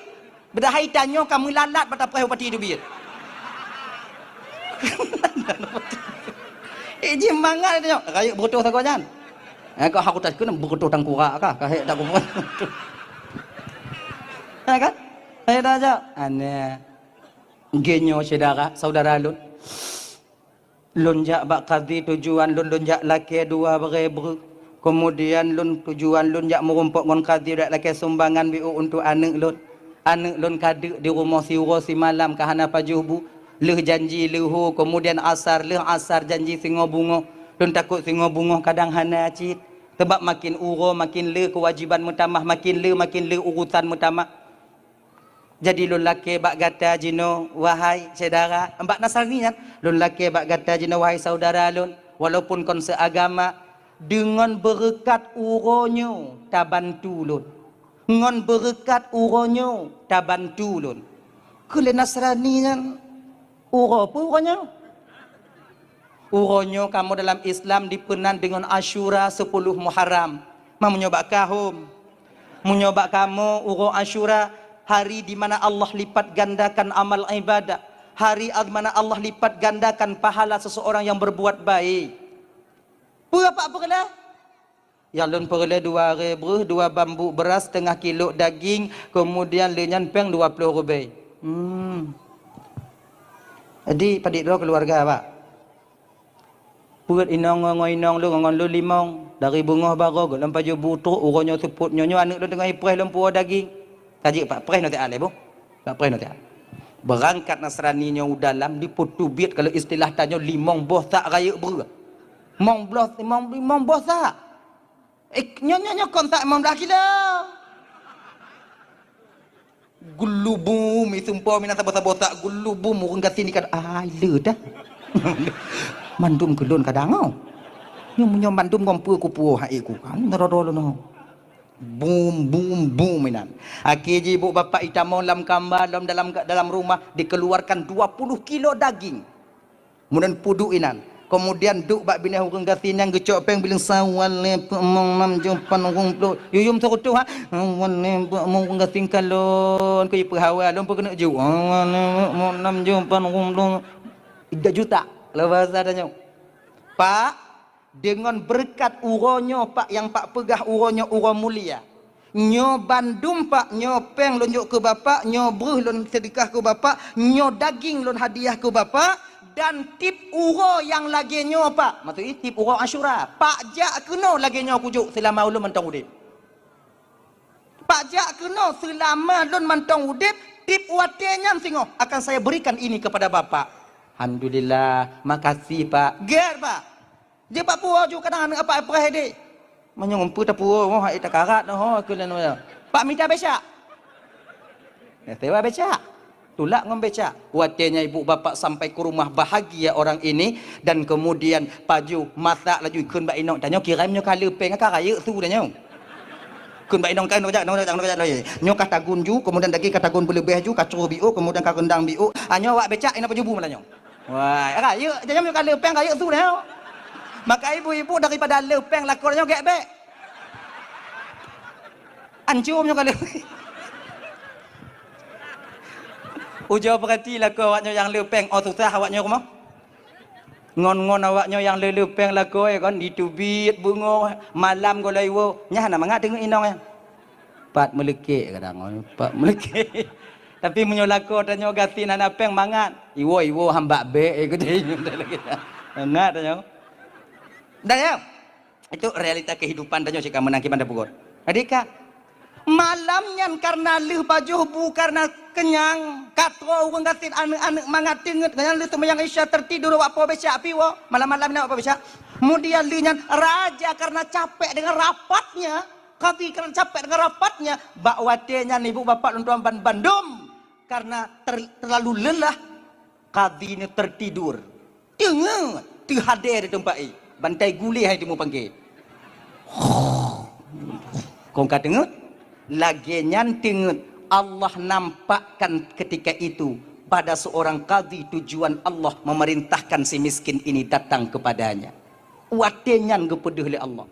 Padahai tanyoe ka meulalat bak tapreh bupati teubiet. Eh, jih mangat tanyoe. Rayeuk beureutôh sagoe nyan. Eh, kau haku tak kena beureutôh tangkurak kah? Ka hek tak kupeue. Ha kan? Hai dah jak. Aneh. Geutanyoe syedara, saudara lôn. Lôn jak bak kazi tujuan lôn, lôn jak lakée dua barée breuh. Keumudian lôn tujuan lôn jak meurumpok ngon kazi, jak lakée sumbangan biôh untuk aneuëk lôn. Aneuëk lôn ka deuk di rumoh siuroe simalam ka hana pajoh bu. Lheueh janji leuhô, keumudian asar, lheueh asar janji singoh beungoh. Lôn takot singoh beungoh kadang hana cit. Sabab makin uroe makin le keuwajiban meutamah, makin le makin le urusan meutamah. Jadi lôn lakée bak gata jinoe, wahai syedara, bak Nasrani nyan, lôn lakée bak gata jinoe, wahai saudara lôn, walaupun kon seuagama, deungon beureukat uroe nyoe tabantu lôn. Ngon beureukat uroe nyoe tabantu lôn. Keu lé Nasrani nyan, uroe peue uroe nyoe? Uroe nyoe kamoe dalam Islam dipeunan deungon Asyura sepuluh Muharram. Ma meunyoe bak kahom, meunyoe bak kamoe uroe Asyura, hari di mana Allah lipat gandakan amal ibadah, hari di mana Allah lipat gandakan pahala seseorang yang berbuat baik. Peue Pak peureulée? Nyang lôn peureulée dua barée breuh, dua bambu beuras, teungoh kilo daging, keumudian lé nyan péng dua ploh rubée. Hmm. Jadi padit droe keuluwarga, Pak? Peuet inong ngon inong lôn ngon lôn limong, dari beungoh baroe gohlom pajoh bu trok, uroe nyoe seupôt nyoe, nyoe aneuëk lôn teungoh ipreh lôn puwoe daging. Ka jeuet Pak, preh nyoe siat lé boh. Pak preh nyoe siat. Beurangkat Nasrani nyoe u dalam dipeuteubiet, kalau istilah tanyoe limong boh sak rayeuk breuh. Limong boh, limong, limong boh sak. Eh, nyoe, nyoe, nyoe kon sak limong blaih kilo. Geulubum, iseumpom inan saboh-saboh sak geulubum, ureuëng gasien ikat, ai le dah. Mandum keu lôn kadang oh. Nyoe meunyoe mandum ngon peue kupuwoe hai ku, kamu neuro lôn oh. Bum, bum, bum inan. Akhé jih ibu bapak itamong lam kamba, lom dalam, dalam rumah, dikeluarkan dua puluh kilo daging. Kemudian peuduek inan. Kemudian duek bak binéh ureuëng gasien nyang geucok péng bileung sawan lé peuet mong nam jupan rhueng ploh. Yuyum seurutoh ha. Sawan lé peuet mong ureuëng gasien kalon keu ipeuhawa lôn peukeuneuk ju. Sawan lé peuet mong nam jupan rhueng ploh. Tiga juta. Kalau bahasa tanyoe. Pak, deungon beureukat uroe nyoe, Pak, nyang Pak peugah uroe nyoe uroe mulia. Nyoe bandum, Pak, nyoe péng lôn jok keu Bapak, nyoe breuh lôn seudeukah keu Bapak, nyoe daging lôn hadiah keu Bapak, dan tiep uroe nyang lagée nyoe, Pak. Maksud jih tiep uroe Asyura, Pak jak keunoe lagée nyoe kujok seulama ulôn mantong udeb. Pak jak keunoe seulama lôn mantong udeb, tiep watée nyan singoh akan saya berikan ini kepada Bapak. Alhamdulillah, makasih, Pak. Gét, Pak. Jeuet bak puwoe ju kadang aneuk apak preh deh. Meunyoe umpeu tapuwoe, oh, hai takarat noh, keu lôn. Pak mita becak. Ya, sewa becak. Tulak ngon becak. Watée nyan ibu bapak sampai ke rumah, bahagia orang ini, dan kemudian pajoh masak laju kheun bak inong, tanyoe kirém nyoe ka le péng ka rayeuk su tanyoe. Kheun bak inong, ka inong jak, inong jak, inong jak, inong jak. Nyoe ka tagun ju, kemudian daging ka tagun beuleubeh ju, ka cruh biôh, kemudian ka rendang biôh. Ah, nyoe awak becak inong pajoh bu malam nyoe. Wah, rayeuk, tanyoe nyoe ka le péng rayeuk su tanyoe. Maka ibu-ibu daripada le péng lakoe nyoe gét bék. Ancôm nyoe ka le. Ujoe peurati lakoe awak nyoe nyang le péng, oh susah awak nyoe rumoh. Ngon-ngon awak nyoe nyang le-le péng lakoe kon, jiteubiet beungoh, malam gohlom iwoe, nyan hana mangat teungeut inong nyan. Pat meuleukék kadang, oh, pat meuleukék. Tapi meunyoe lakoe tanyoe gasien hana péng mangat, iwoe-iwoe hambak bék, eh, geude. Mangat tanyoe. Dah ya? Itu realita kehidupan tanyoe cit ka meunan kiban tapeugot. Jadi ka malam nyan karena lheueh pajoh bu karena kenyang, ka troh ureuëng gasien aneuk-aneuk mangat teungeut, nyan lheueh seumayang Isya tertidur awak po becak pi woe, malam-malam nyan awak po becak. Kemudian lheueh nyan raja karena capek dengan rapatnya, kadhi karena capek dengan rapatnya, bak watée nyan ibu bapak lôn tuan ban bandum karena ter-, terlalu lelah, kadhi nyoe tertidur. Teungeut, teuhadé di teumpat, eh, bantai guléh hai timu pangke. Kong ka teungeut, lagée nyan teungeut Allah nampakkan ketika itu pada seorang kadhi tujuan Allah memerintahkan si miskin ini datang kepadanya. Watée nyan geupeudeuh lé Allah.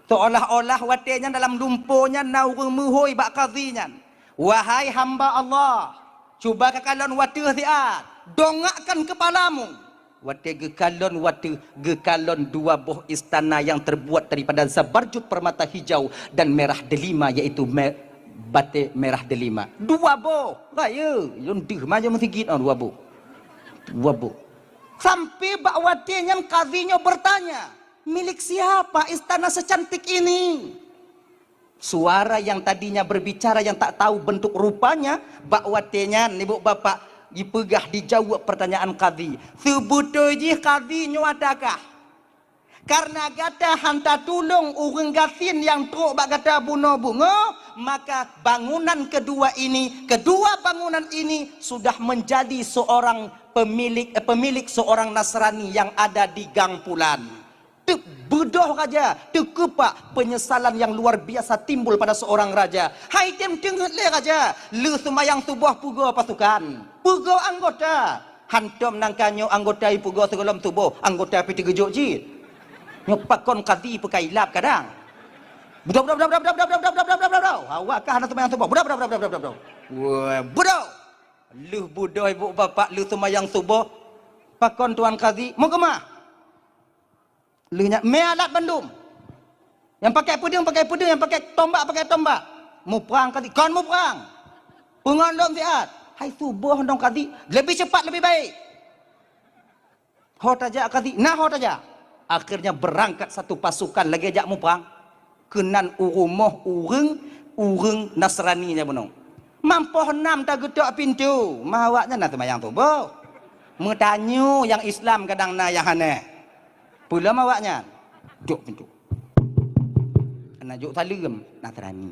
Seolah-olah watée nyan dalam lumpo nyan na ureuëng meuhôi bak kadhi nyan, "Wahai hamba Allah, cuba kakalon wateueh siat, dongakkan kepalamu." Watée geukalon wateueh, geukalon dua boh istana yang terbuat daripada zabarjud permata hijau dan merah delima, yaitu me-, baté merah delima. Dua boh, rayeuk, lôn deuh maja meusigit, oh, dua boh. Dua boh. Sampai bak watée nyan kadhi nyoe bertanya, "Milik siapa istana secantik ini?" Suara yang tadinya berbicara yang tak tahu bentuk rupanya, bak watée nyan ibu bapak jipeugah dijaweueb pertanyaan kadhi. Seubeutôi jih kadhi nyoe adakah karena gata hana tatulông ureuëng gasien nyang trok bak gata bunoe beungoh, maka bangunan kedua ini, kedua bangunan ini sudah menjadi seorang pemilik, eh, pemilik seorang Nasrani yang ada di Gang Pulan. Teubeudôh raja, teukeupak, penyesalan yang luar biasa timbul pada seorang raja. Hai tem teungeut lé raja, lheueh seumayang suboh peugoe pasukan, peugoe anggota. Hantom nangka nyoe anggota ipeugoe sigohlom suboh, anggota pih teugeujok jih. Nyoe pakon kadhi peukailab kadang. Beudôh, beudôh, beudôh, beudôh. Awak kah hana seumayang suboh? Beudôh, beudôh, beudôh, beudôh, beudôh, beudôh. Wah, beudôh. Lheueh beudôh ibu bapak lheueh seumayang suboh, pakon tuan kadhi? Meukeumah. Lheueh nyan mé alat bandum. Nyang pakai peudeueng, pakai peudeueng, nyang pakai tombak, pakai tombak. Muprang kadhi, kon muprang. Peungon lom siat. Hai suboh dong kadhi, lebih cepat lebih baik. Ho tajak kadhi, na ho tajak. Akhirnya berangkat satu pasukan lagée jak muprang. Keunan u rumoh ureuëng, ureuëng Nasrani nyan bunoe. Mampoh nam tageutok pintoe, ma awaknyan na seumayang suboh. Meutanyoe nyang Islam kadang na nyang hana. Peulom awaknyan. Jok pintoe. Hana jok saleuem, Nasrani.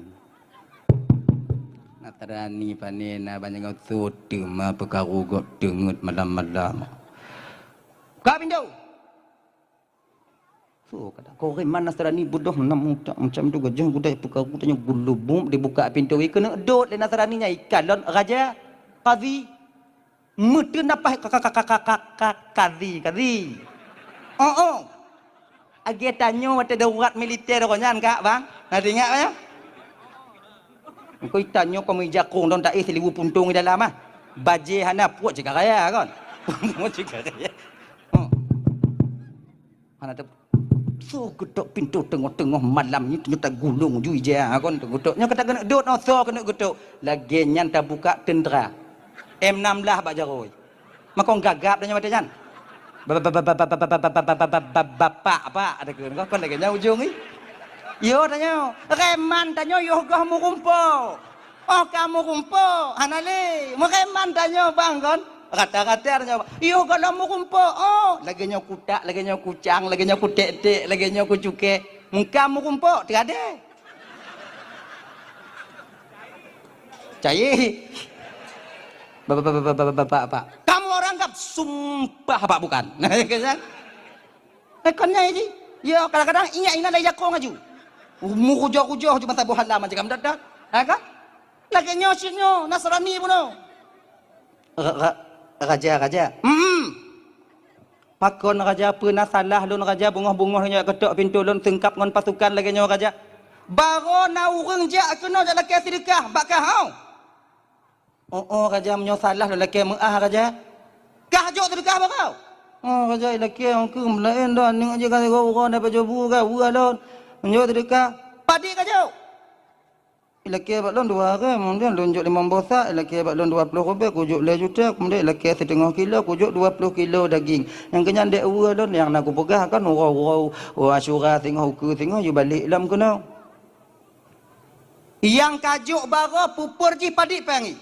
Nasrani pane na banyak soe teuma peukaru gob teungeut malam-malam. Buka pintoe. So, kata, "Kau orang mana Nasrani bodoh, nak mutak macam tu, gajah gudai peukaru tanya gulubum," dibuka pintoe, keuneuk dot lé Nasrani nyan, ikalon raja, kadhi. Meuteun nafah ka, ka, ka, kadhi, kadhi. Oh, oh. Lagée tanyoe watée darurat militer roh nyan, Kak, bang. Na teuingat, bang? Engkau itanyoe kau meujakong dong taéh siliwu puntong di dalam, ah. Bajée hana puet cit ka raya, kon. Puet cit ka raya. Oh. Hana teu-, Soe geutok pintoe teungoh-teungoh malam nyoe, tanyoe tagulong ju ija kon geutok. Nyoe ka takeuneuk dot, oh, soe keuneuk geutok. Lagèe nyan tabuka teuntèe. M enam belas bak jaroe. Makon gagap tanyoe watèe nyan. Bapak, bapak, bapak, ada keu kon lagèe nyan ujong ih. Yo tanyoe, reman tanyoe yoh goh meurumpok. Oh, ka meurumpok, hana lé. Meureman tanyoe bang kon. Rata-rata tanyoe, yoh goh lom meurumpok. Oh, lagèe nyoe kutak, lagèe nyoe kucang, lagèe nyoe kutek-tek, lagèe nyoe kucukèe. Meuka meurumpok, tiada. Cai. Bapak, bapak, bapak, bapak, bapak. Kamu orang gap, sumpah Pak bukan. Kan? Eh, kon nyan jih. Ya, kadang-kadang ingat inan dari jakong aju. Umu kujoh-kujoh ju masa boh halam aja kam dat-dat. Ha kan? Lagèe nyoe cit nyoe, Nasrani bunoe. Ra-, ra-, raja, raja. Hmm. Pakon raja, peue na salah lôn raja, beungoh-beungoh nyoe geutok pintoe lôn seungkab ngon pasukan lagèe nyoe raja. Baroe na ureueng jak keunoe jak lakèe seudeukah bak kah, hau. Oh, oh, raja, meunyoe salah lôn lakèe meu'ah, raja. Kah jok seudeukah bak kah? Oh, raja, ilakèe ongkeuh meulaén dong, aneuk jih ka sigoe uroe na pajoh bu ka, weueh lôn. Meunyoe seudeukah, padit kah jok? Ilakèe bak lôn dua hareuem, kemudian lôn jok limong boh sak, ilakèe bak lôn dua ploh ribèe, kujok lhèe juta, kemudian ilakèe siteungoh kilo, kujok dua ploh kilo daging. Nyang keu nyan dèk weueh lôn, nyang na kupeugah kan uroe-uroe, uroe Asyura singoh, ukeue singoh, yue balek lom keunoe. Nyang ka jok baroe peuper jih padit pèng jih.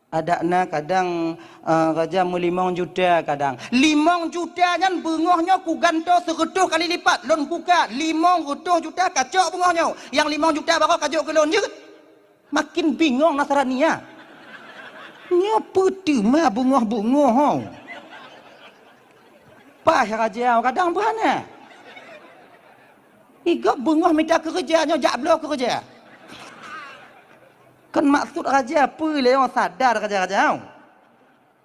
Adak na kadang, eh, raja meulimong juta kadang. Limong juta nyan beungoh nyoe kugantoe seureutôh kali lipat. Lôn buka limong reutôh juta kacok beungoh nyoe. Nyang limong juta baroe kajok keu lôn jeuet. Makin bingong Nasrani nyan. Nyoe peue teuma beungoh-beungoh ho. Paih raja kadang beuhana. Igob beungoh mita keureuja nyoe jak bloe keureuja. Kan maksud raja peue lé nyoe sadar raja-raja nyoe.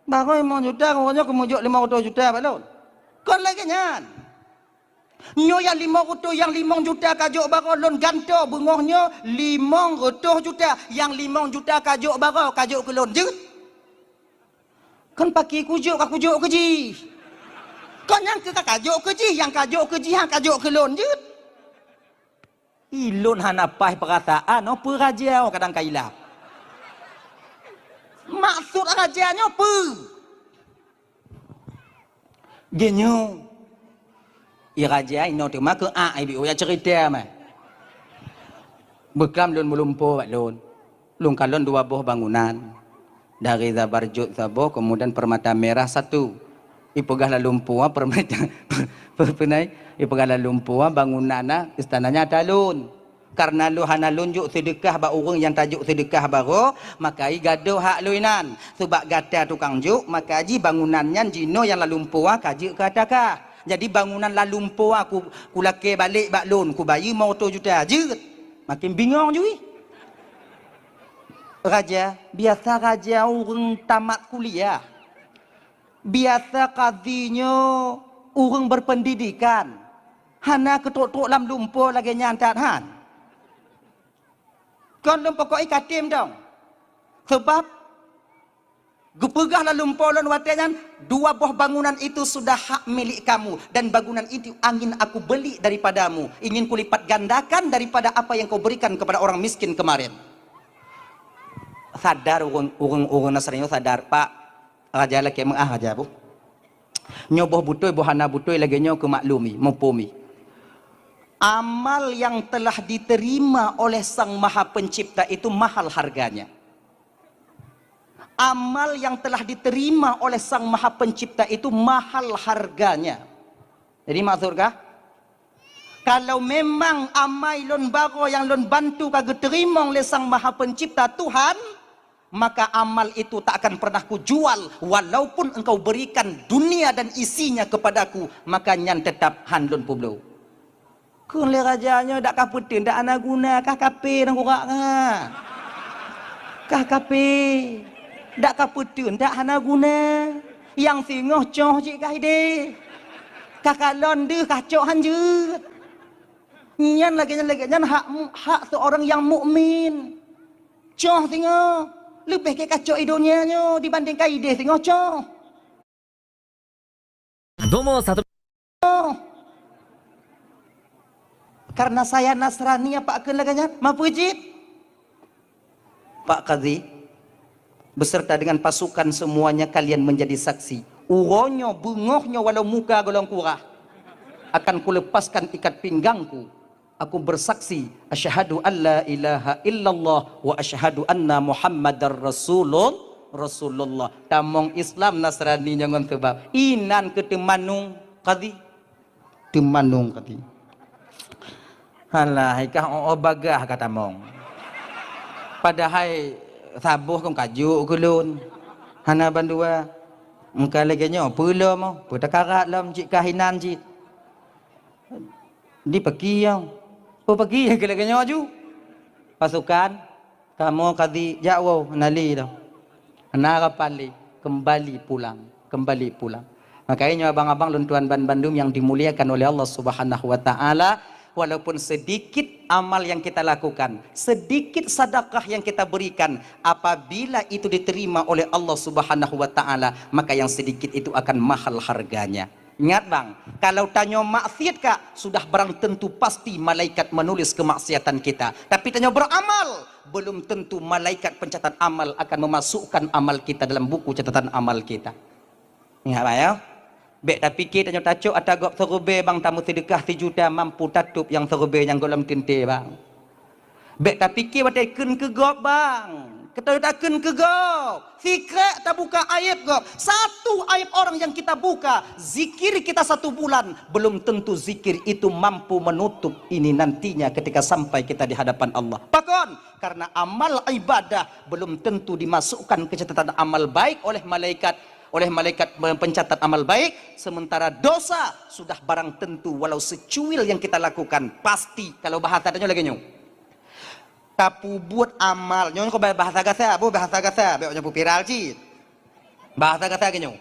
Baroe limong juta, ngon nyoe keumeujok limong reutôh juta bak lôn. Kon lagèe nyan. Nyoe nyang limong reutôh, nyang limong juta kajok baroe lôn gantoe beungoh nyoe limong reutôh juta. Nyang limong juta kajok baroe kajok keu lôn jeuet. Kon paki kujok ka kujok keu jih. Kon nyang keu ka kajok keu jih, nyang kajok keu jih, nyang kajok keu lôn jeuet. Ilôn hana paih peurasaan, oh, peue raja, oh, kadang ka ilap. Maksud raja nyoe peue? Geunyoe, i raja inoe teuma keu a ibi uya cerita mah. Beuklam lôn meulumpo bak lôn. Lôn kalon dua boh bangunan. Dari Zabarjud saboh, kemudian Permata Merah satu. Ipeugah lalumpoe, Permata, pe-, penai, ipeugah lalumpoe, bangunan na, istana nyan ata lôn. Karena lôn hana lôn jok seudeukah bak ureueng nyang tajok seudeukah baroe, maka i gadôh hak lôn inan. Seubab gata tukang jok, maka ji bangunan nyan jinoe nyang lalumpoe ka jeuet keu ata kah. Jadi bangunan lalumpoe ku, kulakèe balek bak lôn, kubayeue limong reutôh juta jeuet. Makin bingong ju ih. Raja, biasa raja ureueng tamat kuliah. Biasa kadhi nyoe ureueng berpendidikan. Hana keutrok-trok lam lumpoe lagèe nyan that han. Kon lôn pokok i katem dong. Sebab geupeugah lam lumpoe lôn watèe nyan, "Dua boh bangunan itu sudah hak milik kamu, dan bangunan itu ingin aku beli daripadamu, ingin kulipat gandakan daripada apa yang kau berikan kepada orang miskin kemarin." Sadar ureueng, ureueng, ureueng Nasrani nyoe sadar, Pak, raja lakèe meu'ah raja boh. Nyoe boh beutôi, boh hana beutôi lagèe nyoe keu maklumi, muphom ih. Amal yang telah diterima oleh Sang Maha Pencipta itu mahal harganya. Amal yang telah diterima oleh Sang Maha Pencipta itu mahal harganya. Jadi maksud kah? Kalau memang amai lôn baroe nyang lôn bantu ka geuteurimong lé Sang Maha Pencipta Tuhan, maka amal itu tak akan pernah kujual, walaupun engkau berikan dunia dan isinya kepadaku, maka nyan tetap han lôn peubloe. Kheun lé raja nyoe, "Dak ka peuteun dak hana guna, kah kapé nanggurak nyan. Kah kapé, dak ka peuteun dak hana guna. Nyang singoh coh cit kah idéh. Kah kalon deuh kah cok han jeuet." Nyan lagèe nyan, lagèe nyan hak mu-, hak seorang yang mukmin. Coh singoh, leubeh gèt kacok i donya nyoe dibandingkan idéh singoh coh. Domo satu. Karena saya Nasrani, apa akan lagée nyan? Mapeujit. Pak Kadhi, beserta dengan pasukan semuanya kalian menjadi saksi. Uroe nyoe, beungoh nyoe, walau muka golom kurah, akan kulepaskan ikat pinggangku. Aku bersaksi, asyhadu alla ilaha illallah wa asyhadu anna Muhammadar Rasulul-, Rasulullah. Tamong Islam Nasrani nyoe ngon sabab inan keu teumanung Kadhi. Teumanung Kadhi. Halah, ikah oh bagah ka tamong. Padahai saboh kon kajuk keu lôn. Hana bandua. Engka lagée nyoe, peue lom, peue takarat lom, cit kah inan cit. Di peuki nyang. Peue peuki lagée nyoe ju. Pasukan, kamoe Kadhi jak woe, hana lé lom. Hana harapan lé, kembali pulang, kembali pulang. Makanya abang-abang lôn tuan ban bandum yang dimuliakan oleh Allah Subhanahu wa taala, walaupun sedikit amal yang kita lakukan, sedikit sedekah yang kita berikan, apabila itu diterima oleh Allah Subhanahu wa taala, maka yang sedikit itu akan mahal harganya. Ingat bang, kalau tanyoe maksiat kak, sudah barang tentu pasti malaikat menulis kemaksiatan kita. Tapi tanyoe beramal, belum tentu malaikat pencatat amal akan memasukkan amal kita dalam buku catatan amal kita. Ingat bang ya. Bek tapike tanyoe tacok ata gob seurubée bang, tameuseudekah sijuta mampu tatup nyang seurubée nyang gohlom tinte bang. Bek tapike watée kheun keu gob bang. Keu tanyoe takheun keu gob. Sikrek tabuka aib gob. Satu aib orang yang kita buka, zikir kita satu bulan, belum tentu zikir itu mampu menutup ini nantinya ketika sampai kita di hadapan Allah. Pakon? Karena amal ibadah belum tentu dimasukkan ke catatan amal baik oleh malaikat, oleh malaikat pencatat amal baik, sementara dosa sudah barang tentu walau secuil yang kita lakukan pasti. Kalau bahasa tanyoe lagée nyoe. Tapeubuet amal, nyoe kok bahasa gasa, bu bahasa gasa, bek nyoe viral cit. Bahasa gasa geuh nyoe.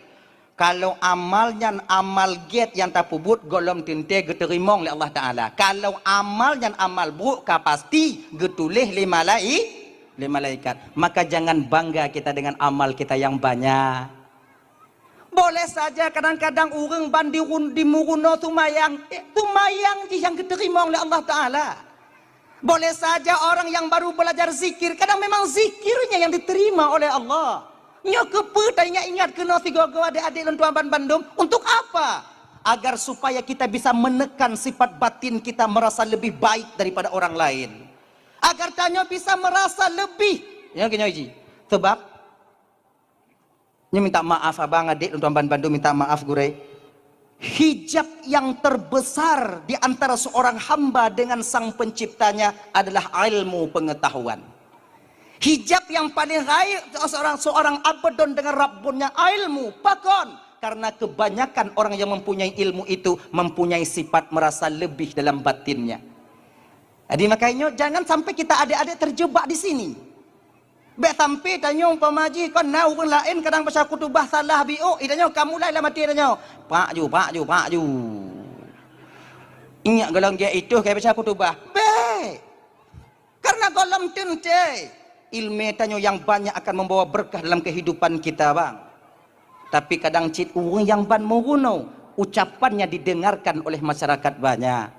Kalau amal nyan amal gét nyang tapeubuet gohlom tinte geuteurimong lé Allah Taala. Kalau amal nyan amal brok ka pasti geutuléh lé malai-, lé malaikat. Maka jangan bangga kita dengan amal kita yang banyak. Boleh saja kadang-kadang ureuëng ban di run-, di meurunoe seumayang, eh, seumayang jih nyang geuteurimong lé Allah Taala. Boleh saja orang yang baru belajar zikir, kadang memang zikirnya yang diterima oleh Allah. Nyoe keupeue taingat-ingat keunoe sigoe-goe adik-adik lôn tuan ban bandum, untuk apa? Agar supaya kita bisa menekan sifat batin kita merasa lebih baik daripada orang lain. Agar tanyoe bisa merasa lebih, ya, keunoe ji. Sebab Nyoe minta maaf abang, adik, lôn tuan ban bandum minta maaf gurée. Hijab yang terbesar di antara seorang hamba dengan Sang Penciptanya adalah ilmu pengetahuan. Hijab yang paling rayeuk seorang, seorang abdon dengan Rabbunnya ilmu. Pakon? Karena kebanyakan orang yang mempunyai ilmu itu mempunyai sifat merasa lebih dalam batinnya. Jadi makanya jangan sampai kita adik-adik terjebak di sini. Bék sampai tanyoe umpama jih kon na ureuëng laén kadang baca khutubah salah biôk, itanyoe ka mulai lam até tanyoe, "Pak ju, pak ju, pak ju." Ingat golom gét itu ka baca khutubah. Bék. Karena golom teuntée ilmu tanyoe yang banyak akan membawa berkah dalam kehidupan kita, bang. Tapi kadang cit ureuëng nyang ban meurunoe, ucapannya didengarkan oleh masyarakat banyak.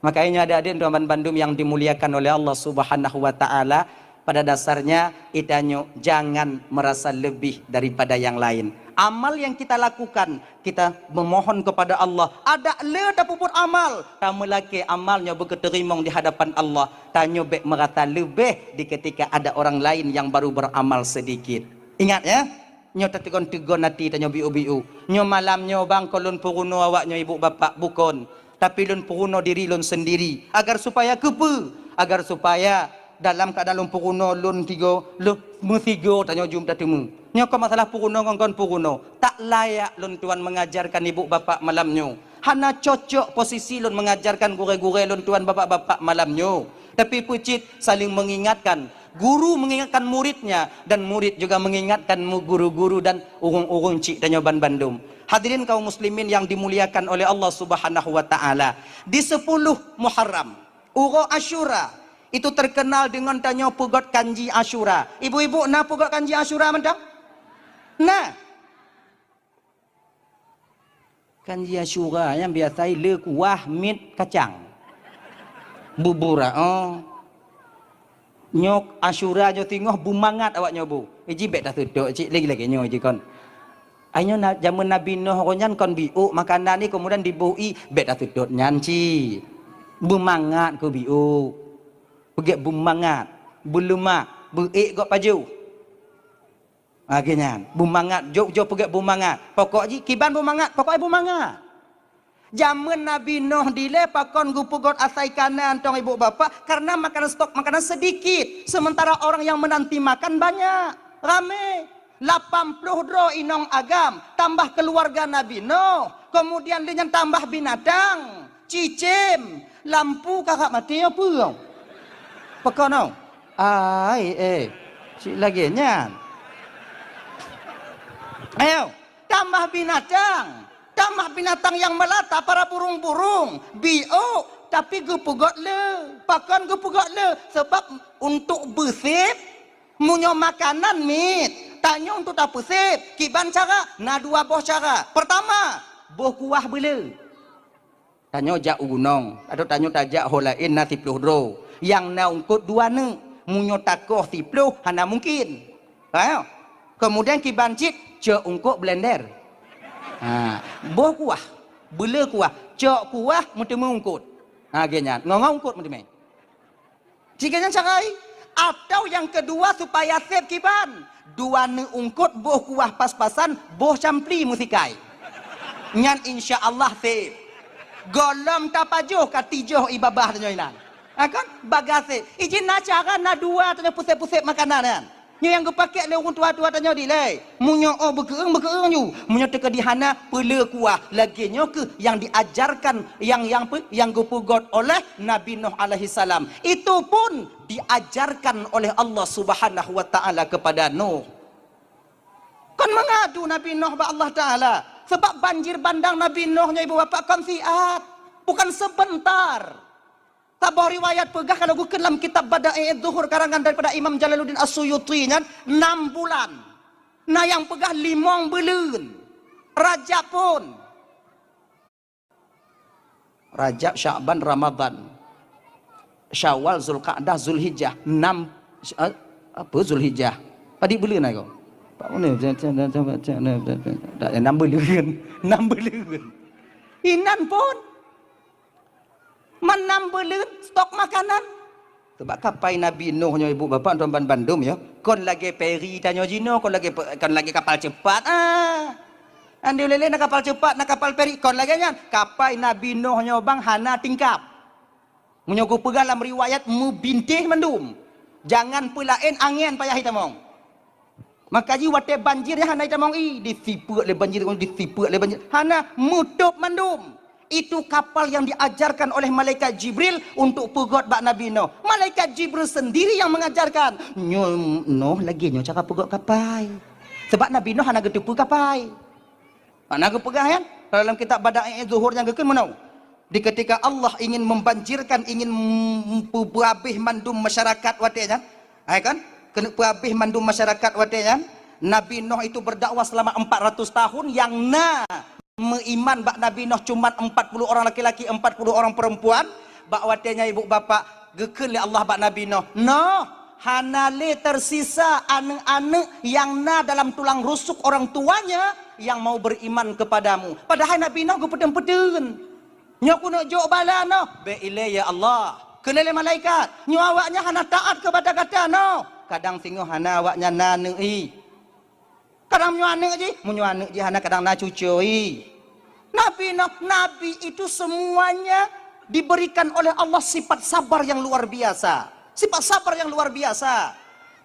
Makanya adik-adik dan bandum yang dimuliakan oleh Allah Subhanahu wa taala, pada dasarnya itanyoe jangan merasa lebih daripada yang lain. Amal yang kita lakukan, kita memohon kepada Allah, adak le tapeubuet amal, tameulakée amal nyoe beukeuteurimong di hadapan Allah. Tanyoe bék merasa leubeh di ketika ada orang lain yang baru beramal sedikit. Ingat ya, nyoe tateugon-teugon até tanyoe biôh-biôh. Nyoe malam nyoe bang kon lôn peurunoe awak nyoe ibu bapak, bukon. Tapi lôn peurunoe diri lôn sendiri. Agar supaya keupeue? Agar supaya dalam keuadaan lôn peurunoe lôn tigo, lôn meusigo tanyoe jeuem tateumé. Nyoe kon masalah peurunoe ngon kon peurunoe. Tak layak lôn tuan mengajarkan ibu bapak malam nyoe. Hana cocok posisi lôn mengajarkan gurée-gurée lôn tuan bapak-bapak malam nyoe. Tapi peucit saling mengingatkan. Guru mengingatkan muridnya dan murid juga mengingatkan mu-, guru-guru dan ureuëng-ureuëng cik tanyoe ban bandum. Hadirin kaum muslimin yang dimuliakan oleh Allah Subhanahu wa taala. Di sepuluh Muharram, uroe Asyura, itu terkenal dengan tanyoe peugot kanji Asyura. Ibu-ibu na peugot kanji Asyura mantong? Nah. Kanji Asyura nyang biasa le kuah mit kacang. Bubura, oh. Nyoe Asyura nyoe singoh beumangat awak nyoe bu. Iji bèk taseutôt cit lagi-lagi nyoe ji kon. Ai nyoe na, jameun Nabi Nuh roh nyan kon biôk makanan ni keumudian diboh ié, bèk taseutôt nyan cit. Beumangat keu biôk. Peugèt beumangat, beuleumak, beuék gop pajoh. Lagèe nyan, beumangat, jok-jok peugèt beumangat. Pokok jih kiban beumangat, pokok beumangat. Jameun Nabi Nuh dilèe pakon geupeugöt asai kanan tong ibu bapak, karena makanan, stok makanan sedikit, sementara orang yang menanti makan banyak, ramé. Lapan ploh droe inong agam, tambah keluarga Nabi Nuh, kemudian lé nyan tambah binatang, cicém, lampu kakak maté nyoe peue? Pakon nyoe? Ai, eh, cit lagèe nyan. Ayo, tambah binatang. Tambah binatang yang melata, para burung-burung, biôk, tapi geupeugöt le. Pakon geupeugöt le? Sebab untuk beusép, meunyoe makanan miet, tanyoe untuk tapeusép, kiban cara? Na dua boh cara. Pertama, boh kuah beule. Tanyoe jak u gunong, atau tanyoe tajak ho laén na siploh droe. Nyang na eungkôt dua neuk. Meunyoe takoh siploh, hana mungkin. Ha? Kemudian kiban cit, cok eungkôt blender. Ha, boh kuah, beule kuah, cok kuah meuteumé eungkôt. Ha, lagèe nyan, ngon-ngon eungkôt meuteumé. Jika nyan cara, atau nyang keudua supaya sép kiban, dua neuk eungkôt boh kuah pas-pasan, boh campli meusikai. Nyan insya Allah sép. Gohlom tapajoh ka tijoh ié babah tanyoe inan. Ha kan? Bagah sép. Iji na cara na dua tanyoe peusép-peusép makanan nyan. Nyoe nyang geupakèk lé ureueng tuha-tuha tanyoe dilèe. Meunyoe oh beukeueng, beukeueng ju. Meunyoe teukeudi hana, peule kuah. Lagèe nyoe keuh nyang diajarkan, nyang, nyang pe-, nyang geupeugöt oleh Nabi Nuh alaihissalam. Itu pun diajarkan oleh Allah Subhanahu wa Ta'ala kepada Nuh. Kon meungadu Nabi Nuh bak Allah Ta'ala. Sebab banjir bandang Nabi Nuh nyoe ibu bapak kon siat. Bukan sebentar. Saboh riwayat peugah, kalau geukheun lam kitab Bada'i'uz Zuhur karangan daripada Imam Jalaluddin As-Suyuti nyan, nam bulan. Na nyang peugah limong buleuen. Rajab pun. Rajab, Sya'ban, Ramadan. Syawal, Zulqa'dah, Zulhijjah. Nam, eh, apa Zulhijjah? Padit buleuen ai ko? Pak mana? Nam buleuen. Nam buleuen. Inan pun. Man nam buleuen stok makanan. Sebab kapai Nabi Nuh nyoe ibu bapak tuan ban bandum ya, kon lagèe peri tanyoe jinoe, kon lagèe pe-, kon lagèe kapal cepat. Ah. Andi ulèe na kapal cepat, na kapal peri, kon lagèe nyan. Kapai Nabi Nuh nyoe bang hana tingkap. Meunyoe geupeugah lam riwayat meubintéh mandum. Jangan peulaén angén payah itamong. Maka jih watèe banjir nyan hana itamong ié, disipeuet lé banjir, disipeuet lé banjir. Hana, meutôb mandum. Itu kapal yang diajarkan oleh malaikat Jibril untuk peugöt bak Nabi Nuh. Malaikat Jibril sendiri yang mengajarkan. Nyoe Nuh lagèe nyoe cara peugöt kapai. Sebab Nabi Nuh hana geuteupeue kapai. Hana geupeugah nyan. Dalam kitab Bada'i Zuhur nyang geukheun meunoe. Di ketika Allah ingin membanjirkan, ingin mem-, peubeuhabéh mandum masyarakat watèe nyan. Hai kan? Keuneuk peuhabéh mandum masyarakat watèe nyan. Nabi Nuh itu berdakwah selama empat ratus tahun, nyang na meuiman bak Nabi Nuh cuman empat puluh orang laki-laki, empat puluh orang perempuan. Bak watèe nyan ibu bapak geukheun lé Allah bak Nabi Nuh, "Nuh, hana lé tersisa aneuk-aneuk nyang na dalam tulang rusuk orang tuanya yang mau beriman kepadamu." Padahai Nabi Nuh geupeuteun-peuteun. "Nyoe keuneuk jok bala Nuh." "Bèk ilèe ya Allah." Kheun lé malaikat, "Nyoe awaknyan hana taat kepada gata Nuh." Kadang singoh hana awaknyan na aneuk ié. Kadang meunyoe aneuk jih, meunyoe aneuk jih hana kadang na cucoe ié. Nabi Nuh, nabi itu semuanya diberikan oleh Allah sifat sabar yang luar biasa. Sifat sabar yang luar biasa.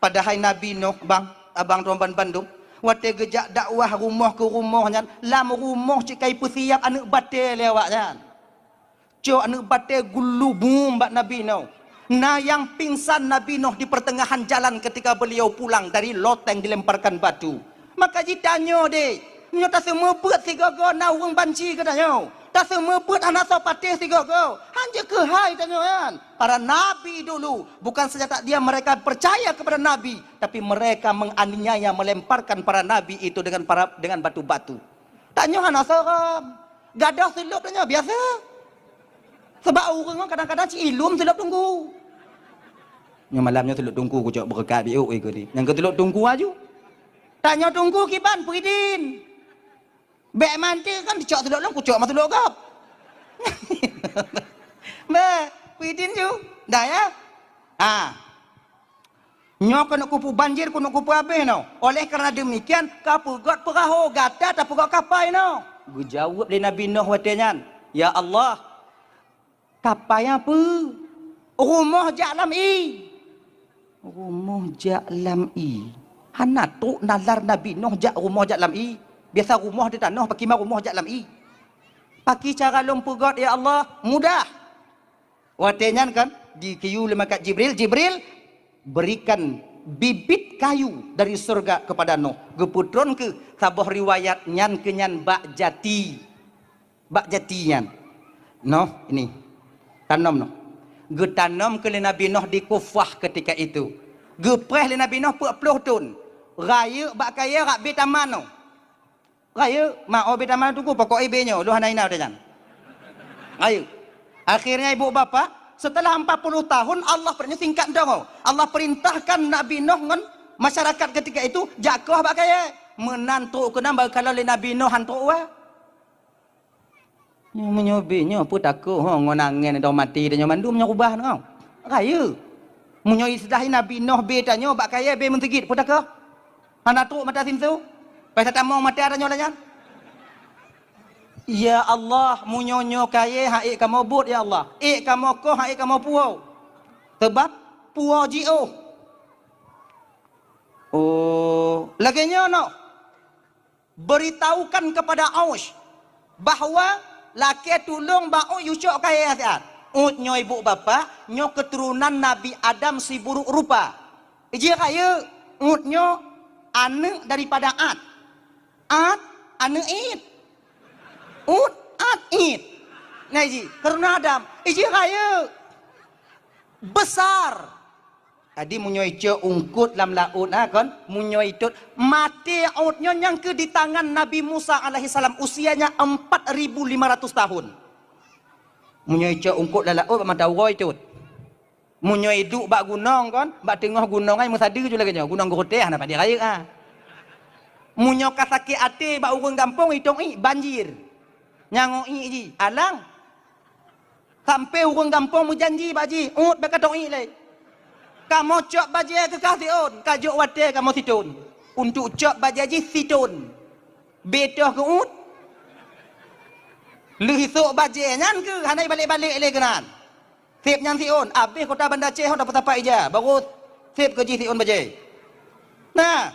Padahai Nabi Nuh, bang, abang tuan ban bandum, watèe geujak dakwah rumoh keu rumoh nyan, lam rumoh cit ka ipeusiap aneuk batèe lé awaknyan. Cok aneuk batèe geulubum bak Nabi Nuh. Na nyang pingsan Nabi Nuh di pertengahan jalan ketika beliau pulang dari loteng dilemparkan batu. Maka jitanyoe deh, nyoe taseumeubeuet sigoe-goe na ureueng banci geutanyoe. Taseumeubeuet hana soe patéh sigoe-goe. Hanjeuet keuhai tanyoe nyan. Para nabi dulu, bukan saja tak diam mereka percaya kepada Nabi, tapi mereka menganiaya, melemparkan para nabi itu dengan para, dengan batu-batu. Tanyoe hana seureuem. Gadôh seulôb tanyoe biasa. Sabab ureuëng nyoe kadang-kadang ci ilum silop teungku. Nyoe malam nyoe silop teungku kucok beureukat biôk ikeu ni. Nyang keu silop teungku aju. Tanyoe teungku kiban peudin. Bék manti kan dicok tulok lôn, kucok ma tulok gob. Beh, kuidin ju. Dah ya? Ah. Nyoe keuneuk kupu banjir, keuneuk kupu abéh nyoe. Oleh karena demikian, ka peugöt peurahô, gata tapeugöt kapai nyoe. Geujaweueb lé Nabi Nuh watée nyan, "Ya Allah, kapai peue? Rumoh jak lam ié." Rumoh jak lam ié. Hana trok nalar Nabi Nuh jak rumoh jak lam ié. Biasa rumoh di tanoh, pakri ma rumoh jak lam ié. Pakri cara lôn peugöt, ya Allah? Mudah. Watée nyan kan, dikiyue lé malaikat Jibril, "Jibril, berikan bibit kayu dari surga kepada Nuh." Geupeutron keu saboh riwayat nyan keu nyan bak jati. Bak jati nyan. Noh, ini. Tanom noh. Geutanom keu lé Nabi Noh di Kufah ketika itu. Geupreh lé Nabi Noh peuet ploh thon. Rayeuk bak kayée rab bé taman noh. Rayeuk, ma oh bé taman tuku, pokok ié bé nyoe, lôn hana ina udah nyan. Rayeuk. Akhirnya ibu bapak, setelah empat puluh tahun Allah pernah singkat dong. Allah perintahkan Nabi Noh ngon masyarakat ketika itu jak koh bak kayée. Meunan trok keunan baru kalau lé Nabi Noh han trok wa. Nyoe meunyoe bé nyoe peue takot ho ngon angén dong maté tanyoe mandum nyoe ubah nyoe. Rayeuk. Meunyoe iseudah Nabi Noh bé tanyoe bak kayée bé meuseugit peue takot? Hana trok mata sinsu. Pai tatamong mata tanyoe lagée nyan. Ya Allah, meunyoe nyoe kayée han ék kamoe buet ya Allah. Ék kamoe koh han ék kamoe puwoe. Sabab puwoe jiôh. Oh, lagée nyoe noh. Beritahukan kepada Aus bahwa lakée tulông bak Ut yue cok kayée siat. Ut nyoe ibu bapak, nyoe keuturonan Nabi Adam siburuk rupa. Jih rayeuk, Ut nyoe aneuëk daripada At. At, aneuëk It. Ut, At, It. Nah, jih, keuturonan Adam. Jih rayeuk. Besar. Jadi meunyoe icok ungkot lam laôt, ha, kon? Meunyoe itot, maté Ut nyoe nyang keu di tangan Nabi Musa alaihissalam, usianya empat ribu lima ratus tahun. Meunyoe icok ungkot lam laôt, bak mata uroe itot. Meunyoe iduek bak gunong, kon? Bak teungoh gunong ai meusadeue ju lagée nyoe, gunong geurotéh hana padé rayeuk, ha. Meunyoe ka sakét até bak ureuëng gampông, itong ié banjir. Nyang ié jih, alang. Sampoe ureuëng gampông meujanji bak jih, Ut bèk ka tong ié lé. Kamoe cok bajée keu kah siôn, ka jok watée kamoe siton. Untuk cok bajée jih siton. Betoh keu Ut. Lheueh isok bajée nyan keuh hana ibalek-balek lé keunan. Seb nyan siôn, abéh kota Banda Aceh hot dapat-dapat ija, baru seb keu jih siôn bajée. Nah,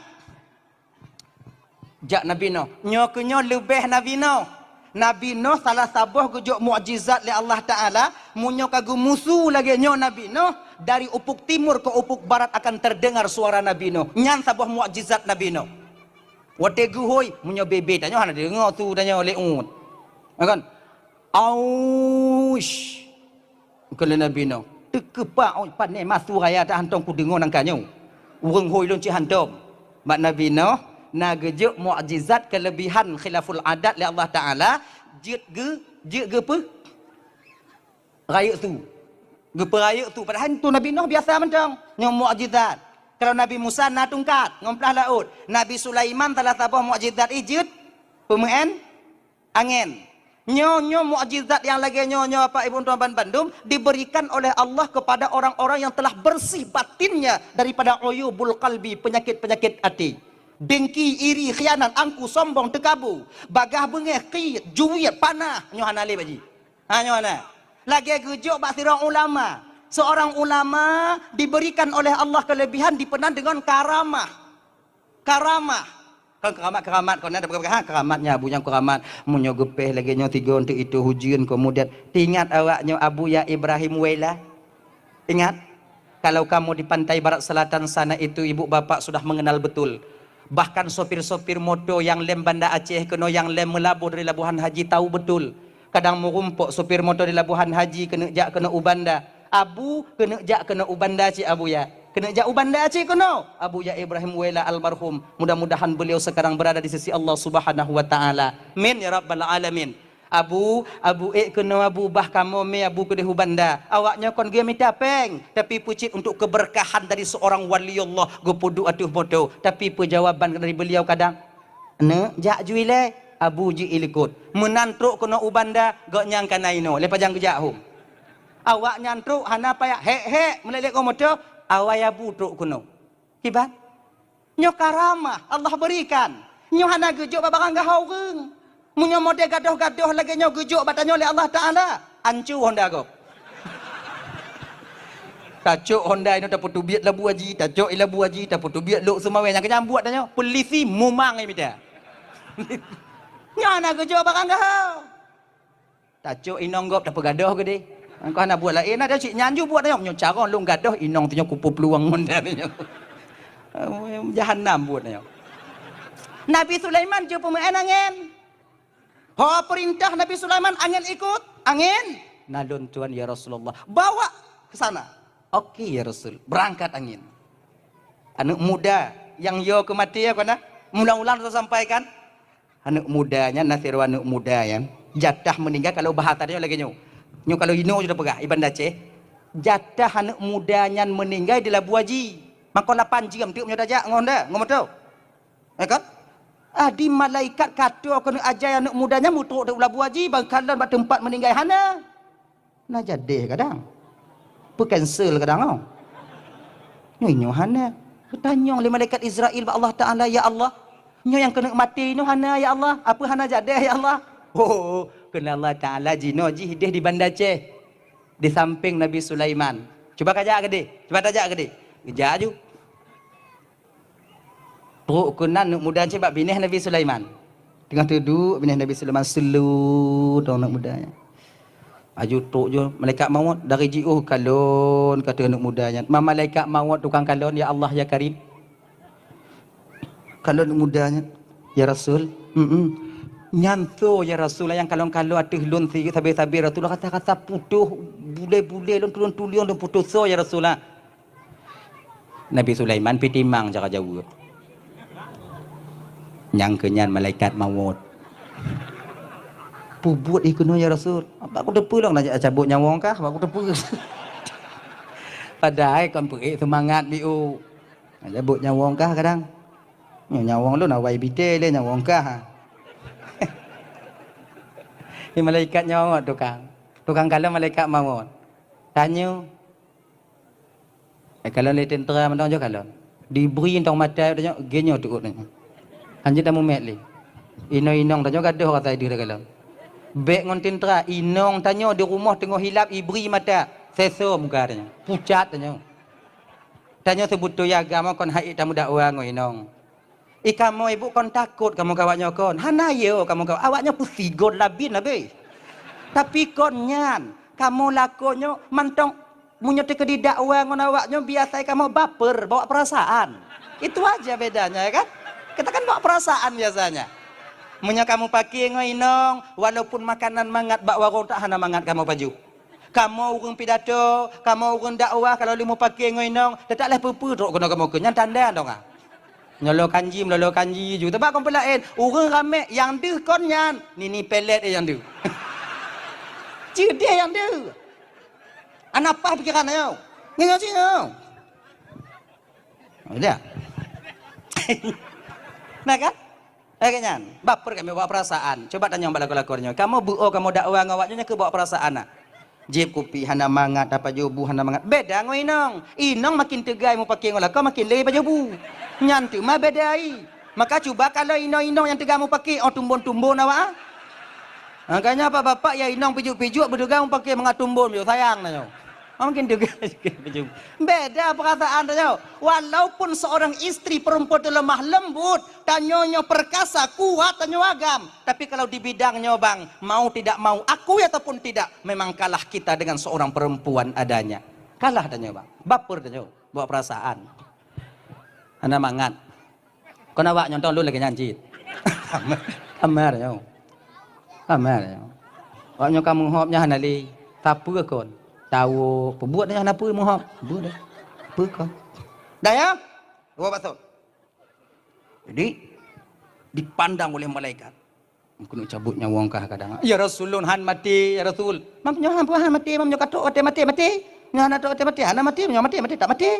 Jak Nabi Noh. Nyoe keuh nyoe leubeh Nabi Noh. Nabi Noh salah saboh geujok mukjizat lé Allah Taala. Meunyoe ka geumusu lagée nyoe Nabi Noh, dari ufuk timur ke ufuk barat akan terdengar suara Nabi Noh. Nyan saboh mukjizat Nabi Noh. Watée geuhôi, meunyoe bebe tanyoe hana deungoe su tanyoe lé Ut. Ya kan? Aush. Kheun lé Nabi Noh, "Teukeupah ôn pané masu raya that hántom kudeungoe nangka nyoe. Ureuëng hôi lôn cit hántom." Bak Nabi Noh na geujok mukjizat keuleubehan khilaful adat lé Allah Taala, jeuet geu-, jeuet geupeu-, rayeuk su. Geupeurayeuk su. Padahai tu Nabi Noh biasa mantong. Nyoe mukjizat. Kalau Nabi Musa na tungkat ngon plah laôt. Nabi Sulaiman salah saboh mukjizat jih jeuet peumeuén angén. Nyoe, nyoe mukjizat nyang lagée nyoe, nyoe Bapak Ibu tuan ban bandum diberikan oleh Allah kepada orang-orang yang telah bersih batinnya daripada uyubul qalbi, penyakit-penyakit até. Dengki, iri, khianat, angku, sombong, teukabu, bagah beungéh, kiet, juwiet, panah, nyoe hana lé bak jih. Ha, nyoe hana. Lagée geujok bak sidroe ulama. Seorang ulama diberikan oleh Allah kelebihan, dipeunan dengan karamah. Karamah. Kon keramat-keramat, kon na peugah, ha, keramat nyan Abu nyang keramat. Meunyoe geupéh lagée nyoe tiga untuk itu hujeuen, kemudian teuingat awak nyoe Abu ya Ibrahim Wela. Ingat, kalau kamu di pantai barat selatan sana itu ibu bapak sudah mengenal betul. Bahkan sopir-sopir moto nyang lem Banda Aceh keunoe nyang lem meulaboh dari Labuhan Haji tahu betul. Kadang meurumpok sopir moto di Labuhan Haji keuneuk jak keunoe u Banda. Abu keuneuk jak keunoe u Banda cit Abu ya. Keuneuk jak u Banda cit keunoe. Abu ya Ibrahim Wela almarhum. Mudah-mudahan beliau sekarang berada di sisi Allah Subhanahu wa Taala. Amin ya rabbal alamin. "Abu, abu ék keunoe abu, bah kamoe mé abu keudeh u banda." Awaknyoe kon geumita péng, tapi peucit untuk keberkahan dari seorang wali Allah geupeuduek ateueh moto. Tapi peujawaban dari beliau kadang, "Neuk, jak ju ilée." Abu ji ilikot. Meunan trok keunoe u banda, gobnyan ka na inoe, lé pajan geujak hom. Awaknyan trok hana payah hék-hék meulét-lét ngon moto, awai abu trok keunoe. Kiban? Nyoe karamah Allah berikan. Nyoe hana geujok bak barang gaho ureuëng. Meunyoe model gadoh-gadoh lagée nyoe geujok bak tanyoe lé Allah Taala, ancu honda gob. Tacok honda inoe tapeuteubiet labu haji, tacok i labu haji tapeuteubiet lok seumawé, nyang keunyan buet tanyoe, peulisi mumang imita. Nyan hana geujok barang gaho. Tacok inong gob tapeugadoh keudeh. Engkau hana buet laén, ada cit nyan ju buet nyoe. Nyoe carông lôn gadoh inong tu nyoe kupeuplueng ngon dia tu nyoe. Jahanam buet nyoe. Nabi Sulaiman jeuet peumeu'en angén. Ho peurintah Nabi Sulaiman, angén ikot. Angén, na lôn tuan ya Rasulullah. Bawa ke sana. Oke ya Rasul. Berangkat angén. Aneuk muda nyang yo keu maté kon na. Mula-mula lôn sampaikan. Aneuk muda nyan, na sidroe aneuk muda nyan, jatah meuninggai kalau bahasa tanyoe lagée nyoe. Nyoe kalau inoe ju tapeugah, i Banda Aceh, jatah aneuk muda nyan meuninggai di labu haji. Mako lapan jeuem teuk meunyoe tajak ngon honda, ngon moto. Ya kan? Adi malaikat ka troh keuneuk ajai aneuk muda nyan meutrok teuk u labu haji, ban kalon bak teumpat meuninggai hana. Na jadeh kadang. Peu cancel kadang, oh. Nyoe, nyoe hana. Geutanyong lé malaikat Israel bak Allah Taala, "Ya Allah, nyoe nyang keuneuk maté nyoe hana, ya Allah? Apeue hana jadeh, ya Allah?" Oh, keunan Allah Taala jinoe jih deh di Banda Aceh, di sampéng Nabi Sulaiman. Cuba kajak keudeh, cuba tajak keudeh. Geujak aju. Trok keunan aneuk muda nyan bak binéh Nabi Sulaiman. Teungoh teuduek binéh Nabi Sulaiman, seuleu dong aneuk muda nyan. Aju trok ju malaikat mawöt dari jiôh kalon keu aneuk muda nyan. Ma malaikat mawöt tukang kalon, "Ya Allah, ya Karim." Kalon aneuk muda nyan, "Ya Rasul." "Mm-mm." "Nyan soe ya Rasul nyang kalon-kalon ateueh lôn si sabe-sabe Rasul, rasa-rasa putôh, bulée-bulée lôn tulông-tulông lôn putôh, soe ya Rasul, ah?" Nabi Sulaiman pih timang cara jaweueb. Nyang keu nyan malaikat mawöt. Peubuet ikeunoe ya Rasul. Bak kuteupeue lôn na cabot nyawöng kah, bak kuteupeue. Padahai kon peuék seumangat biôh. Na cabot nyawöng kah kadang. Nyoe nyawöng lôn awai bite lé nyawöng kah. Ni malaikat nyawöng tukang. Tukang kalon malaikat mawöt. Tanyoe, Eh, kalon lé teuntara mantong jok kalon. Dibri tong mata tanyoe, geunyoe teuôt nyoe. Hanjeuet tamumet lé. Inong-inong tanyoe gadoh rasa ideuh takalon. Bék ngon teuntara, inong tanyoe di rumoh teungoh hilap ibri mata, seso muka tanyoe. Pucat tanyoe. Tanyoe seubeutôi agam kon hai tamudakwa ngon inong. I kamoe ibu kon takot kamoe keu awaknyoe kon. Hana yo kamoe keu awaknyoe peusigon labin habéh. Tapi kon nyan, kamoe lakoe nyoe mantong meunyoe teukeudi dakwa ngon awaknyoe biasai kamoe baper, bawa perasaan. Itu aja bedanya, ya kan? Kita kan bawa perasaan biasanya. Meunyoe kamoe pake ngon inong, walaupun makanan mangat bak warong tak hana mangat kamoe pajoh. Kamoe ureuëng pidato, kamoe ureuëng dakwah, kalau lé mupake ngon inong, teutap lé peue-peue trok keunoe kamoe keu nyan tanda dong ah. Nyolo kanji, melolo kanji ju. Teuba kon peulaén, ureuëng ramé nyang deuh kon nyan, nini pelet eh nyang deuh. Ceudeh nyang deuh. Ana paih pikeran nyoe. Nyoe cit nyoe. Udah. Nah kan? Eh, nyan, baper kami bawa perasaan. Coba tanyong bak lakoe-lakoe nyoe. Kamoe beuo kamoe dakwa ngon awaknyoe nyang keu bawa perasaan na. Jép kupi hana mangat, apa jobu hana mangat. Beda ngon inong. Inong makin teugai mupake ngon lakoe makin lé pajoh bu. Nyan teuma beda ai. Maka cuba kalau inong-inong nyang teuga mupake, oh tumbon-tumbon awak ah. Makanya apa bapak ya inong pijuk-pijuk beudeuga mupake mangat tumbon, yo sayang na nyoe. Oh, makin teuga sikit pajoh bu. Beda perasaan tanyoe. Walaupun seorang istri perempuan itu lemah lembut, tanyoe nyoe perkasa, kuat tanyoe agam. Tapi kalau di bidang nyoe bang, mau tidak mau, akui ataupun tidak, memang kalah kita dengan seorang perempuan adanya. Kalah tanyoe bang. Baper tanyoe, bawa perasaan. Hana mangat. Kon awak nyontong lôn lagée nyan cit. Amar nyoe. Amar nyoe. Awak nyoe ka meuhop nyan hana lé. Sapeue kon? Tawo, peubuet nyan hana peue meuhop. Peue dah. Peue kon? Dah ya? Dua baso. Jadi dipandang oleh malaikat. Keuneuk cabot nyawöng kah kadang. "Ya Rasul, lôn han maté, ya Rasul." "Meunyoe han, han maté, meunyoe ka trok watèe maté, maté. Meunyoe hana trok watèe maté, hana maté, meunyoe maté, maté, tak maté."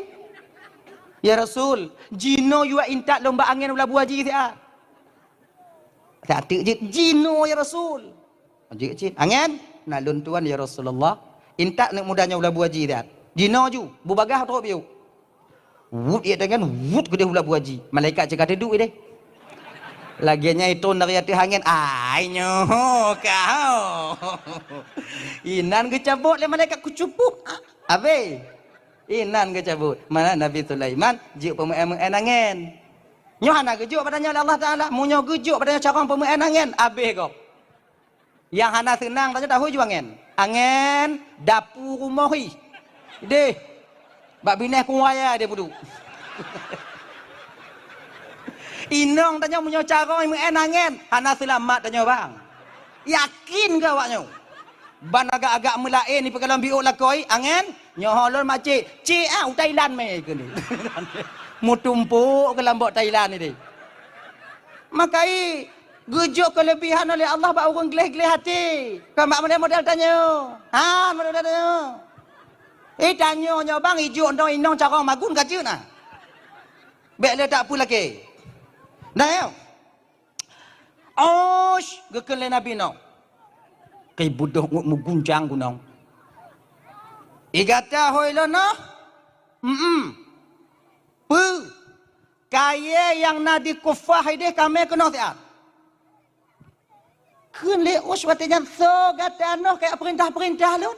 "Ya Rasul, jinoe yue intat lôn bak angén u labu haji siat." Sateuk jeuet, "Jinoe, ya Rasul." Jeuet cit, "Angén, na lôn tuan, ya Rasulullah. Intat aneuk muda nyoe u labu haji siat." Jinoe ju, beubagaih trok piôh. Wut ié tangan, wut keudeh u labu haji. Malaikat cit ka teuduek ideh. Lagèe nyan itron dari ateueh angén, "Ai nyoe ka." Inan geucabot lé malaikat kucupuh. Abéh. Inan geucabot. Mana Nabi Sulaiman jeuet peumeu'en-meu'en angén. Nyoe hana geujok bak tanyoe lé Allah Taala. Meunyoe geujok bak tanyoe carông peumeu'en angén, abéh gob. Nyang hana seunang tanyoe tahu ju angén. Angén dapu rumoh ih. Deh. Bak binéh kuaya deh peuduek. Inong tanyoe meunyoe carông meu'en angén, hana seulamat tanyoe bang. Yakin keu awak nyoe? Ban agak-agak meulaén ipeukalon biôk lakoe angén, nyoe lôn macé, cék ah u Thailand mé keunoe. Meutumpôk keu lambok Thailand ideh. Makai geujok keuleubihan oleh Allah bak ureuëng gleh-gleh até. Kon bak model-model tanyoe. Ha, model tanyoe. Eh, tanyoe nyoe bang ijok ndong inong carông magun ka jeuet na. Bék le tak peulakée. Nah, ya. Osh, geukheun lé Nabi Nuh. Keu beudôh ngut meuguncang gunong. I gata hôi lôn noh? Mm-mm. Peue? Kayée nyang na di Kufah ideh kamé keunoe siat. Kheun lé Ush watée nyan, "Soe gata noh kajak peurintah-peurintah lôn?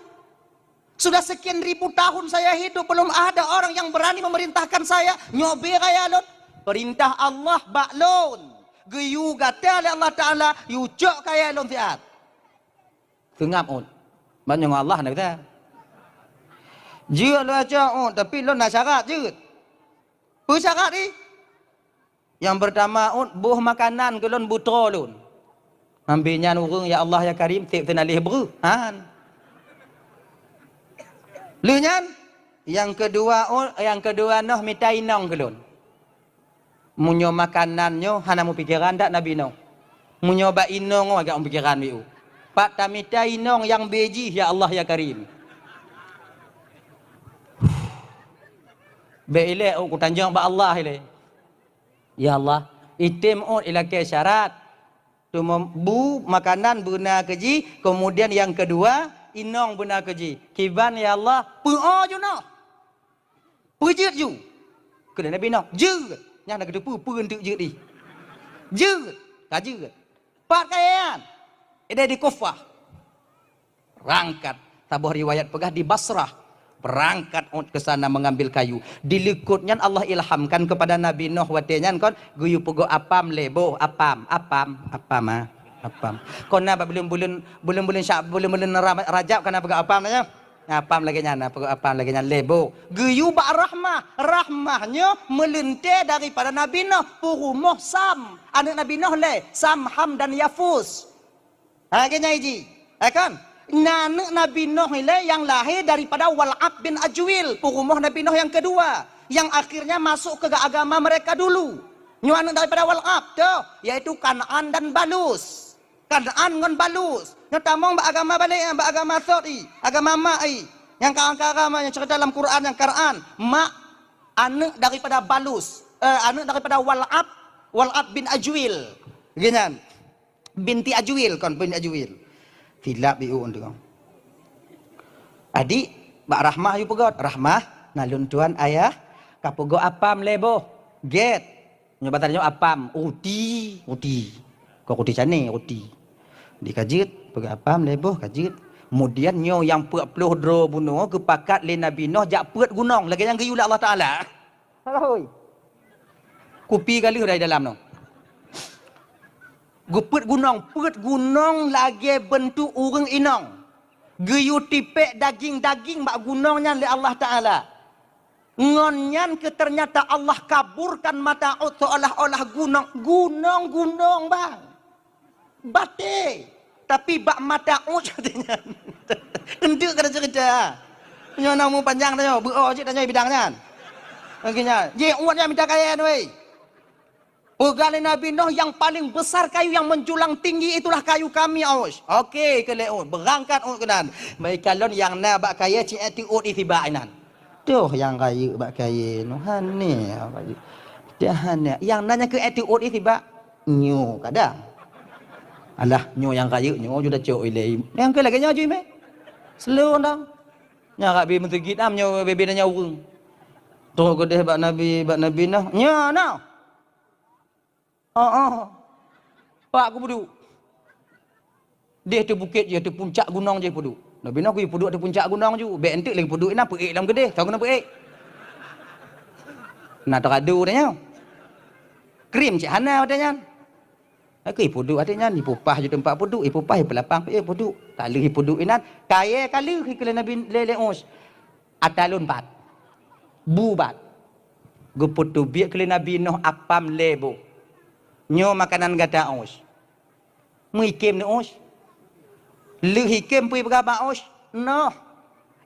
Sudah sekian ribu tahun saya hidup, belum ada orang yang berani memerintahkan saya. Nyoe beu raya lôn. Peurintah Allah bak lôn. Geuyue gata lé Allah Taala, yue cok kayée lôn siat." Seungab Ush. Ban nyoe ngon Allah na gata. "Jeuet lôn cok Ush, tapi lôn na syarat jeuet." "Peue syarat jih?" "Nyang peurtama Ush, boh makanan keu lôn beutroe lôn. Ambé nyan ureuëng, ya Allah ya Karim, seb teunaléh breuh." Han. Lheueh nyan, "Nyang keudua Ush, nyang keudua noh mita inong keu lôn." Meunyoe makanan nyoe hana meupikeran dak Nabi Nuh. Meunyoe bak inong agak meupikeran biu. "Pat tamita inong nyang beu jih, ya Allah ya Karim?" Bék ilée Ush, kutanjong bak Allah ilée. "Ya Allah, item Ush ilakée syarat. Teuma bu makanan beuna keu jih, keumudian nyang keudua inong beuna keu jih. Kiban ya Allah?" "Peuo ju noh. Peujeuet ju." Kheun lé Nabi Nuh, "Jeuet." Nyan na geuteupeue peue enteuk jeuet jih. "Jeuet, ka jeuet." Pat kayée nyan. Ideh di Kufah. Berangkat. Saboh riwayat peugah di Basrah. Berangkat Ush ke sana mengambil kayu. Di likot nyan Allah ilhamkan kepada Nabi Nuh watée nyan kon geuyue peugöt apam lé boh, apam, apam, apam, ah, apam. Kon na bak buleuen-buleuen, buleuen-buleuen Sya-, buleuen-buleuen Ra-, Rajab kana peugöt apam nyan. Apam lagée nyan, peugöt apam lagée nyan lé boh. Geuyue bak Rahmah. Rahmah nyoe meuleuntée daripada Nabi Nuh, peurumoh Sam. Aneuëk Nabi Nuh lé, Sam, Ham dan Yafus. Ha, lagée nyan jih. Eh, kan? Na aneuëk Nabi Nuh ilée nyang lahé daripada Wal'ab bin Ajwil, peurumoh Nabi Nuh nyang keudua, nyang akhirnya masuk ke agama mereka dulu. Nyoe aneuëk daripada Wal'ab, toh, yaitu Kan'an dan Balus. Kan'an ngon Balus. Nyoe tamong bak agama balek, bak agama sot i, agama mak i. Nyang ka angka agama nyang cerita dalam Quran nyang Kan'an, mak aneuëk daripada Balus, eh, aneuëk daripada Wal'ab, Wal'ab bin Ajwil. Lagée nyan. Binti Ajwil, kon binti Ajwil. Silap biu tu. Adik, bak Rahmah yue peugöt. "Rahmah, na lôn tuan ayah ka peugöt apam lé boh. Gét." Nyoe basa nyoe apam, ruti, ruti. Kon ruti cane, ruti. Di ka jeuet, peugöt apam lé boh, ka jeuet. Kemudian nyoe nyang peuet ploh droe bunoe geupakat lé Nabi Nuh jak peuet gunong lagée nyang geuyue lé Allah Taala. Hoi. Kupi galeuh dari dalam nyoe. Geupeuet gunong, peuet gunong lagée beuntuk ureuëng inong. Geuyue tipék daging-daging bak gunong nyan lé Allah Taala. Ngon nyan keu teunyata Allah kaburkan mata Ush seolah-olah gunong, gunong-gunong bang. Batée, tapi bak mata Ush nyan. Enteuk keuneuk cerita. Nyoe na umu panjang tanyoe, beuo cit tanyoe bidang nyan. Lagée nyan, jih Ush nyan mita kayée nyoe. Peugah lé Nabi Nuh, "Yang paling besar kayu yang menjulang tinggi itulah kayu kami, Us." Oke, keu lé Us. Beurangkat Us keunan. Meukalon nyang na bak kayée ci éti Us di sibak inan. Toh nyang rayeuk bak kayée nyoe hane rayeuk. Dah hane. Nyang na nyang keu éti Us di sibak nyoe kadang. Alah, nyoe nyang rayeuk nyoe ju tacok ilée. Nyang keu lagée nyoe ju imé. Slow dong. Nya rabi meuseugit am nyoe bebe nanya ureuëng. Troh keudeh bak Nabi, bak Nabi Nuh. Nya na. Oh, oh. Pak ku peuduek. Deh tu bukét je, tu puncak gunong je peuduek. Nabi Nuh ku peuduek tu puncak gunong ju. Bek enteuk lagi peuduek inan peuék lam keudeh. Tahu kena peuék. Nah, teradu dah nyoe. Krim cik hana watée nyan. Aku ipeuduek watée nyan, ipupah ju teumpat peuduek, ipupah ipulapang peuduek. Tak leuh ipeuduek inan. Kayée ka leuh ikeu lé Nabi lé lé Us. Ata lôn pat. Bu bat. Geupeuteubiet keu lé Nabi Nuh apam lé boh. Nyoe makanan gata Us. Meuikem ni Us. Lheuh ikem peue peugah bak Us, "Noh,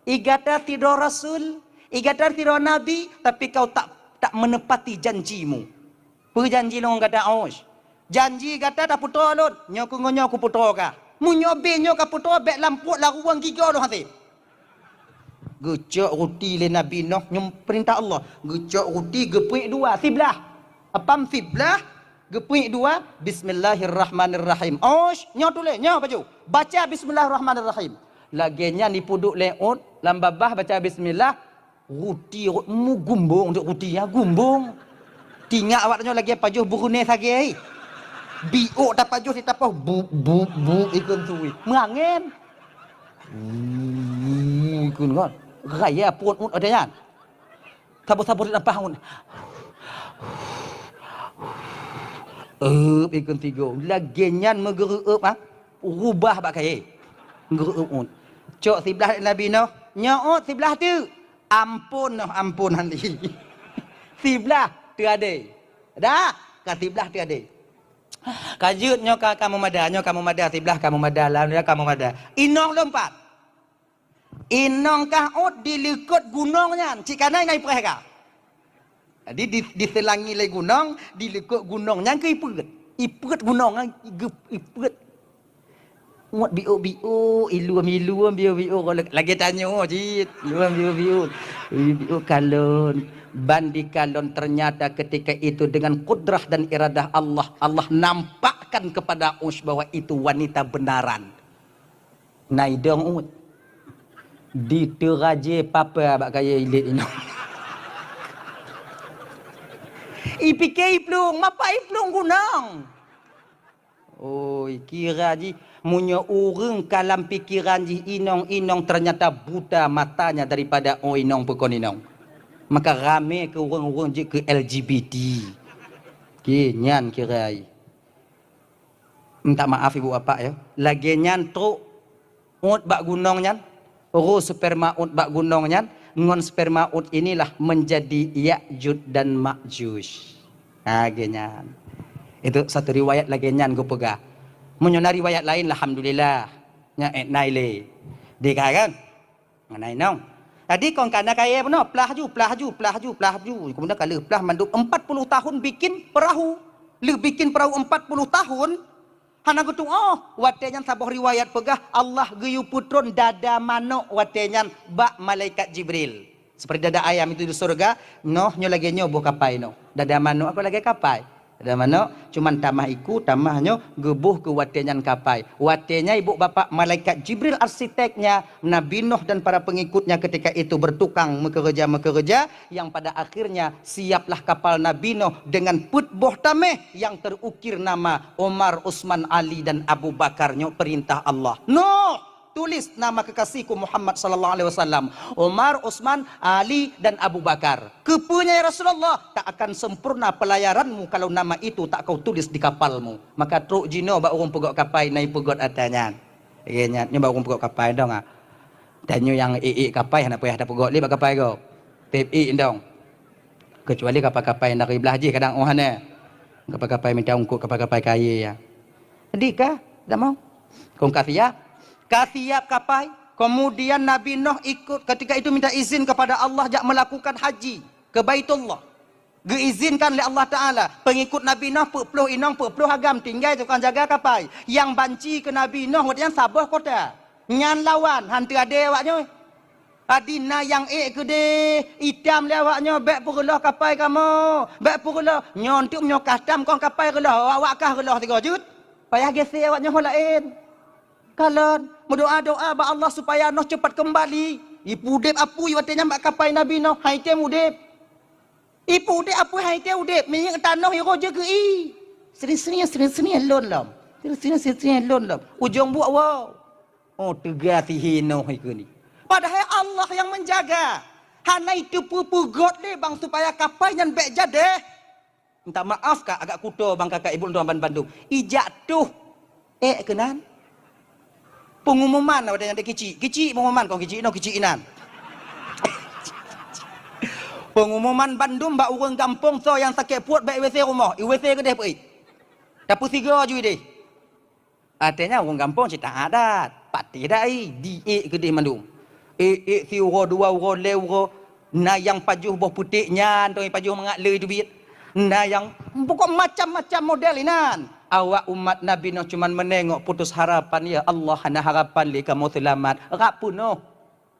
i gata sidroe rasul, i gata sidroe nabi, tapi kau tak, tak menepati janjimu." Peue janji lôn ngon gata Us? Janji gata tapeutroe lôn, nyoe keu ngon nyoe kupeutroe kah. Meunyoe bée nyoe kapeutroe, bék lam pruet laruwang gigoe lôn hase. Geucok ruti lé Nabi Nuh, nyoe peurintah Allah. Geucok ruti geupeuék dua, siblah. Apam siblah, geupeuék dua, "Bismillahirrahmanirrahim." Osh, nyoe tuléh, nyoe baju. Baca Bismillahirrahmanirrahim. Lagée nyan ipeuduek lé Ut, lam babah baca bismillah, ruti rot mugumbong dek ruti, ya, gumbong. Tingak awak tanyoe lagée pajoh Brunei sagée. Biôk tapajoh di tapoh, bu, bu, bu, ikon tui. Meungangen. Ikun ngon. Raya pun Ut ada nyan. Saboh-saboh di lampah ngon. Eup ikun tigo. Lagée nyan meugeureup, ha. Rubah bak kayée. Geureup Ut. Cok siblah Nabi Nuh. Nyoe Ut siblah teuk. Ampôn Nuh, ampôn hali. Siblah teuadée. Dah, ka siblah teuadée. Ka jeuet nyoe ka, ka meumada, nyoe ka meumada, siblah ka meumada, alhamdulillah ka meumada. Inong lom pat. Inong kah Ut di likot gunong nyan, cit kana ingai preh ka. Jadi di, diseulangi lé gunong, di likot gunong nyan keu ipeuet. Ipeuet gunong nyan, ipeuet. Ngot biôk-biôk, ilum-ilum biôk-biôk, lagée tanyoe cit. Ilum biôk-biôk, biôk-biôk kalon. Ban dikalon, ternyata ketika itu dengan kudrah dan iradah Allah, Allah nampakkan kepada Uts bahwa itu wanita benaran. Naidong Ut. Diteuraje papa bak kayée ilét inong. Ipike iplueng, mapa iplueng gunong. Oi, kira jih, meunyoe ureuëng ka lam pikeran jih inong-inong ternyata buta matanya daripada, oh, inong peukon inong. Maka ramé keu ureuëng-ureuëng jeuet keu L G B T. Oke, nyan kira jih. Minta maaf ibu bapak ya. Lagée nyan trok Ut bak gunong nyan, roh sperma Ut bak gunong nyan, ngon sperma Ut inilah menjadi Ya'juj dan Ma'juj. Ha, lagée nyan. Itu satu riwayat lagée nyan geupeugah. Meunyoe na riwayat lain, alhamdulillah. Nya ék nai lé. Dika kan? Ngon inong. Jadi kon kana kayée bunoe, plah ju, plah ju, plah ju, plah ju. Kemudian ka lheueh plah mandum empat puluh tahun bikin perahu. Lheueh bikin perahu empat puluh tahun, hana geutuoh. Watée nyan saboh riwayat peugah Allah geuyue peutron dada manok watée nyan bak malaikat Jibril. Seperti dada ayam itu di surga, noh nyoe lagée nyoe boh kapai noh. Dada manok aku lagée kapai. Dada manok, cuman tamah iku, tamah nyoe geuboh keu watée nyan kapai. Watée nyan ibu bapak malaikat Jibril arsiteknya, Nabi Nuh dan para pengikutnya ketika itu bertukang meukeureuja-meukeureuja, yang pada akhirnya siaplah kapal Nabi Nuh dengan peuet boh tameh yang terukir nama Umar, Utsman, Ali, dan Abu Bakar. Nyoe perintah Allah. Nuh! Tulis nama kekasihku Muhammad sallallahu alaihi wasallam, Umar, Utsman, Ali, dan Abu Bakar. Keupeue nyan, ya Rasulullah? Tak akan sempurna pelayaranmu kalau nama itu tak kau tulis di kapalmu. Maka trok jinoe bak ureuëng peugöt kapai, na ipeugöt ata nyan. Lagée nyan, nyoe bak ureuëng peugöt kapai dong ah. Dan nyoe nyang ék-ék kapai hana payah tapeugot lé bak kapai gob. Pép ék dong. Keucuali kapai-kapai nyang dari blah jih kadang oh hana. Kapai-kapai mita ungkot, kapai-kapai kayée ya. Jadi ka, dak mau. Kong ka siap. Ka siap kapai. Kemudian Nabi Nuh ikut, ketika itu minta izin kepada Allah jak melakukan haji ke Baitullah. Geuizinkan lé Allah Taala, peungikut Nabi Noh peuet ploh inong, peuet ploh agam tinggai tukang jaga kapai. Nyang banci keu Nabi Noh watée nyan saboh kota. Nyan lawan, han teuadée awak nyoe. Adi na nyang ék keudeh, itam lé awak nyoe, "Bék peureuloh kapai kamoe, bék peureuloh." Nyoe teuk meunyoe kah tam kon kapai reuloh, awak kah reuloh sigoe jeuet. Payah geusék awak nyoe ho laén. Kalon, meudoá-doá bak Allah supaya Noh cepat keumbali. Ipeudeb apui watée nyan bak kapai Nabi Noh, han item udeb. Ipeudeb apui han item udeb, minyeuk tanoh iroh jeuet keu ié. Sering-sering, sering-sering lôn lom. Sering-sering, sering-sering lôn lom. Ujong buet woe. Oh, teuga sihé Noh ikeu ni. Padahai Allah nyang menjaga. Hana iteupeue-peue göt lé bang supaya kapai nyan bék jadeh. Minta maaf ka agak kuto bang kakak ibu lôn ban bandum. Ijak tuh. Ék keunan. Pengumuman awak nyan kicik. Kicik pengumuman kon kicik inoe kicik inan. Pengumuman bandum bak ureuëng gampông soe nyang sakét pruet bék I W C rumoh. I W C keudeh peuék. Tapeusigoe ju ideh. Watée nyan ureuëng gampông cit taát that, patéh dai, diék keudeh mandum. Ék-ék siuroe dua uroe lhée uroe, na nyang pajoh boh puték nyan, tong pajoh mangat le teubiet. Na nyang pokok macam-macam model inan. Awak umat Nabi Nuh cuman meunengok putus harapan, "Ya Allah, hana harapan lé kamoe seulamat." Rab peunoh.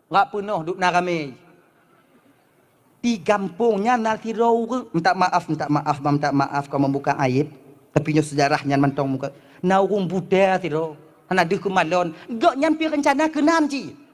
Rab peunoh duek na ramé. Di gampông nyan na sidroe ureuëng, minta maaf, minta maaf, minta maaf kamoe buka aib. Tapi nyoe seujarah nyan mantong muka. Na ureuëng buta sidroe, hana deuh keumalon. Gobnyan pi reuncana keunan cit.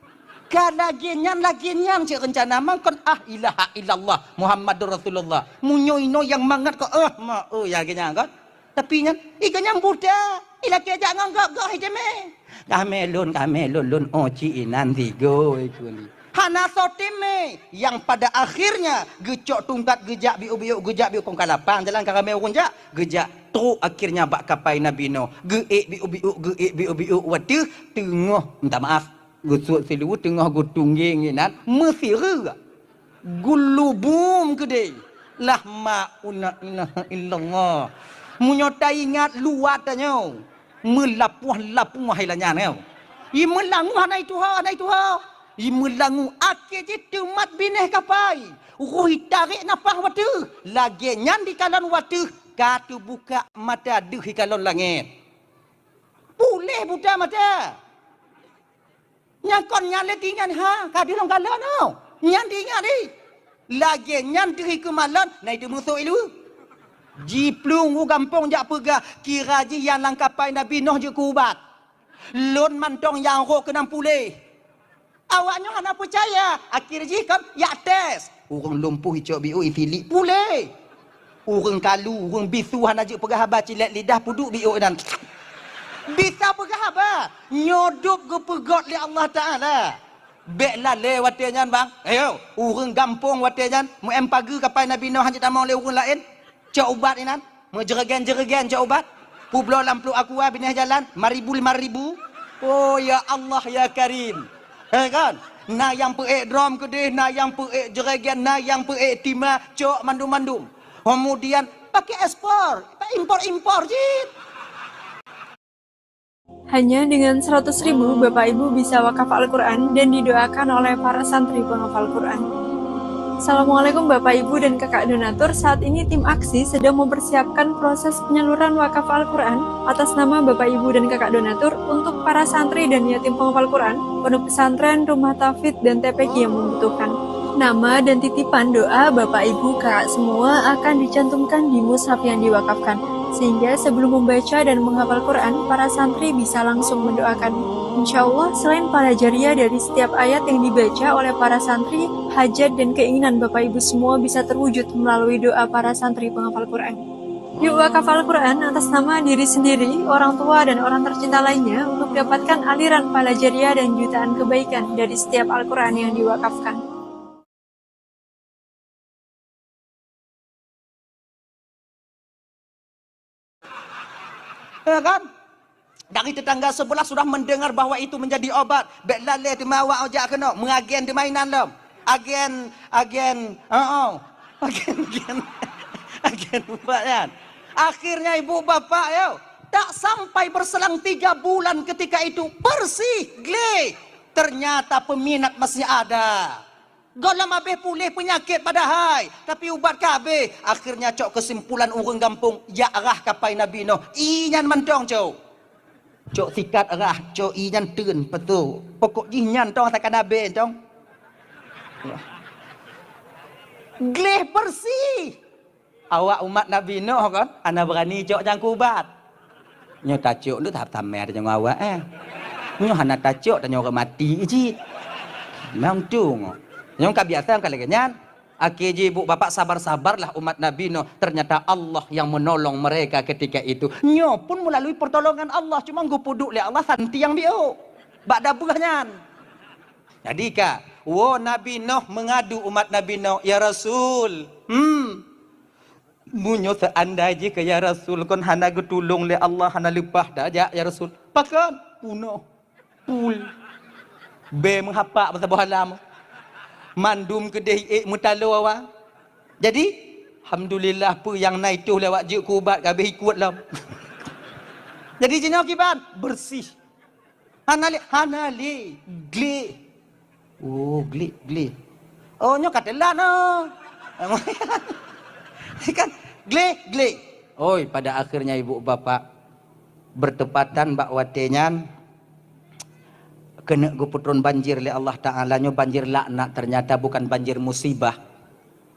Ka lagée nyan, lagée nyan cit reuncana. Mangkon, "Ah, ilaha illallah, Muhammadur Rasulullah." Meunyoe inoe nyang mangat keu, "Ah, ma, oh, ya, lagée nyan kan." Tapi nyan, "Ih, gobnyan buta, ilakée jak ngon gob-gob hai teumé." "Kamé lôn, kamé lôn, lôn oh ci inan sigoe," ikeu ni. Hana soe teumé, nyang pada akhirnya geucok tungkat geujak biuk-biuk, geujak biuk kong kalapang jalan ka ramé ureuëng jak, geujak trok akhirnya bak kapai Nabi Nuh. Geuék biuk-biuk, geuék biuk-biuk watée teungoh, minta maaf, geusuet siluweue teungoh geutunggeng inan meusireuk. Gulubum keudeh. Lah ma una ilaha illallah. Meunyoe taingat luwa tanyoe, meulapuah-lapuah hai lanyang nyoe. I meulangu hana ituha, hana ituha. I meulangu akhé jih teumat binéh kapai. Roh itarek nafah wateuh. Lagée nyan dikalon wateuh ka teubuka mata deuh ikalon langét. Puléh buta mata. Nyang kon nyan lé tingan ha, ka deuh lôn galon oh. Nyan tingan di. Lagée nyan deuh ikeu malon, na itu musoh ilu. Jiplueng u gampông jak peugah, kira jih nyang lam kapai Nabi Noh jeuet keu ubat. Lôn mantong nyang rhot keunan puléh. Awak nyoe hana peucaya, akhé jih kon yak tes. Ureuëng lumpuh icok biôh isilik puléh. Ureuëng kalu, ureuëng bisu hana jeuet peugah haba cilek lidah peuduek biôh nyan. Bisa peugah haba, nyoe dub geupeugét lé Allah Taala. Bék lalée watée nyan bang. Ayo, ureuëng gampông watée nyan meu-em pageue kapai Nabi Noh hana tamong lé ureuëng laén. Cok ubat inan, meujeureugén-jeureugén cok ubat. Peubloe lam pluek aqua binéh jalan, lima ribu, lima ribu. Oh ya Allah ya Karim. Eh kan? Na nyang peuék drom keudeh, na nyang peuék jeureugén, na nyang peuék tima, cok mandum-mandum. Kemudian pakai ekspor, impor-impor jih. Hanya dengan seratus ribu Bapak Ibu bisa wakaf Al-Quran dan didoakan oleh para santri penghafal Quran. Assalamualaikum Bapak Ibu dan Kakak Donatur. Saat ini tim aksi sedang mempersiapkan proses penyaluran wakaf Al-Quran atas nama Bapak Ibu dan Kakak Donatur untuk para santri dan yatim penghafal Quran, Pondok Pesantren, Rumah Tahfidz, dan T P Q yang membutuhkan. Nama dan titipan doa Bapak Ibu Kakak semua akan dicantumkan di mushaf yang diwakafkan, sehingga sebelum membaca dan menghafal Quran, para santri bisa langsung mendoakan. Insya Allah, selain pahala jariah dari setiap ayat yang dibaca oleh para santri, hajat dan keinginan Bapak Ibu semua bisa terwujud melalui doa para santri penghafal Quran. Yuk wakaf Al-Quran atas nama diri sendiri, orang tua, dan orang tercinta lainnya untuk dapatkan aliran pahala jariah dan jutaan kebaikan dari setiap Al-Quran yang diwakafkan. Ya kan? Dari tetangga sebelah sudah mendengar bahwa itu menjadi obat. Bék lalée teuma awak jak keunoe, meuagen teuma inan lom. Agen, agen, oh, oh. Agen, agen. Agen ubat nyan. Akhirnya ibu bapak yo, tak sampai berselang tiga bulan ketika itu bersih, gleh. Ternyata peminat masih ada. Gohlom abéh puléh peunyakét padahai, tapi ubat ka abéh. Akhirnya cok keusimpulan ureuëng gampông, jak rhah kapai Nabi Noh. Ié nyan mantong cok. Cok sikat rhah, cok ié nyan teun, beutôi. Pokok jih nyan tong takana abéh tong. Gleh bersih. Awak umat Nabi Noh kon hana beurani cok nyang keu ubat. Nyoe tacok nyoe tahap tamé tanyoe ngon awak, eh. Nyoe hana tacok tanyoe ureuëng mati cit. Memang tu ngo. Nyoe ka biasa ka lagée nyan. Akhé jih ibu bapak sabar-sabarlah umat Nabi Noh. Ternyata Allah yang menolong mereka ketika itu. Nyoe pun melalui pertolongan Allah. Cuma geupeuduek lé Allah santi nyang biôk. Bak dabeuh nyan. Jadi ka, wo Nabi Noh mengadu umat Nabi Noh, "Ya Rasul, hmm, meunyoe seandai jih keu ya Rasul kon hana geutulông lé Allah, hana leupah dah jak ya Rasul." Pakon? Punoh. Pul. Bée meuhapak meusaboh alam. Mandum keudeh ék meutalo awak. Jadi, alhamdulillah peue nyang na itoh lé awak jeuet keu ubat ka abéh ikot lom. Jadi jinoe kiban bersih. Hana lé, hana lé, gleh. Oh, gleh, gleh. Oh, nyoe ka teulat noh. Kan? Gleh, gleh. Oi, pada akhirnya ibu bapak, bertepatan bak watée nyan, keuneuk geupeutron banjir lé Allah Ta'ala, nyoe banjir laknat, ternyata bukan banjir musibah.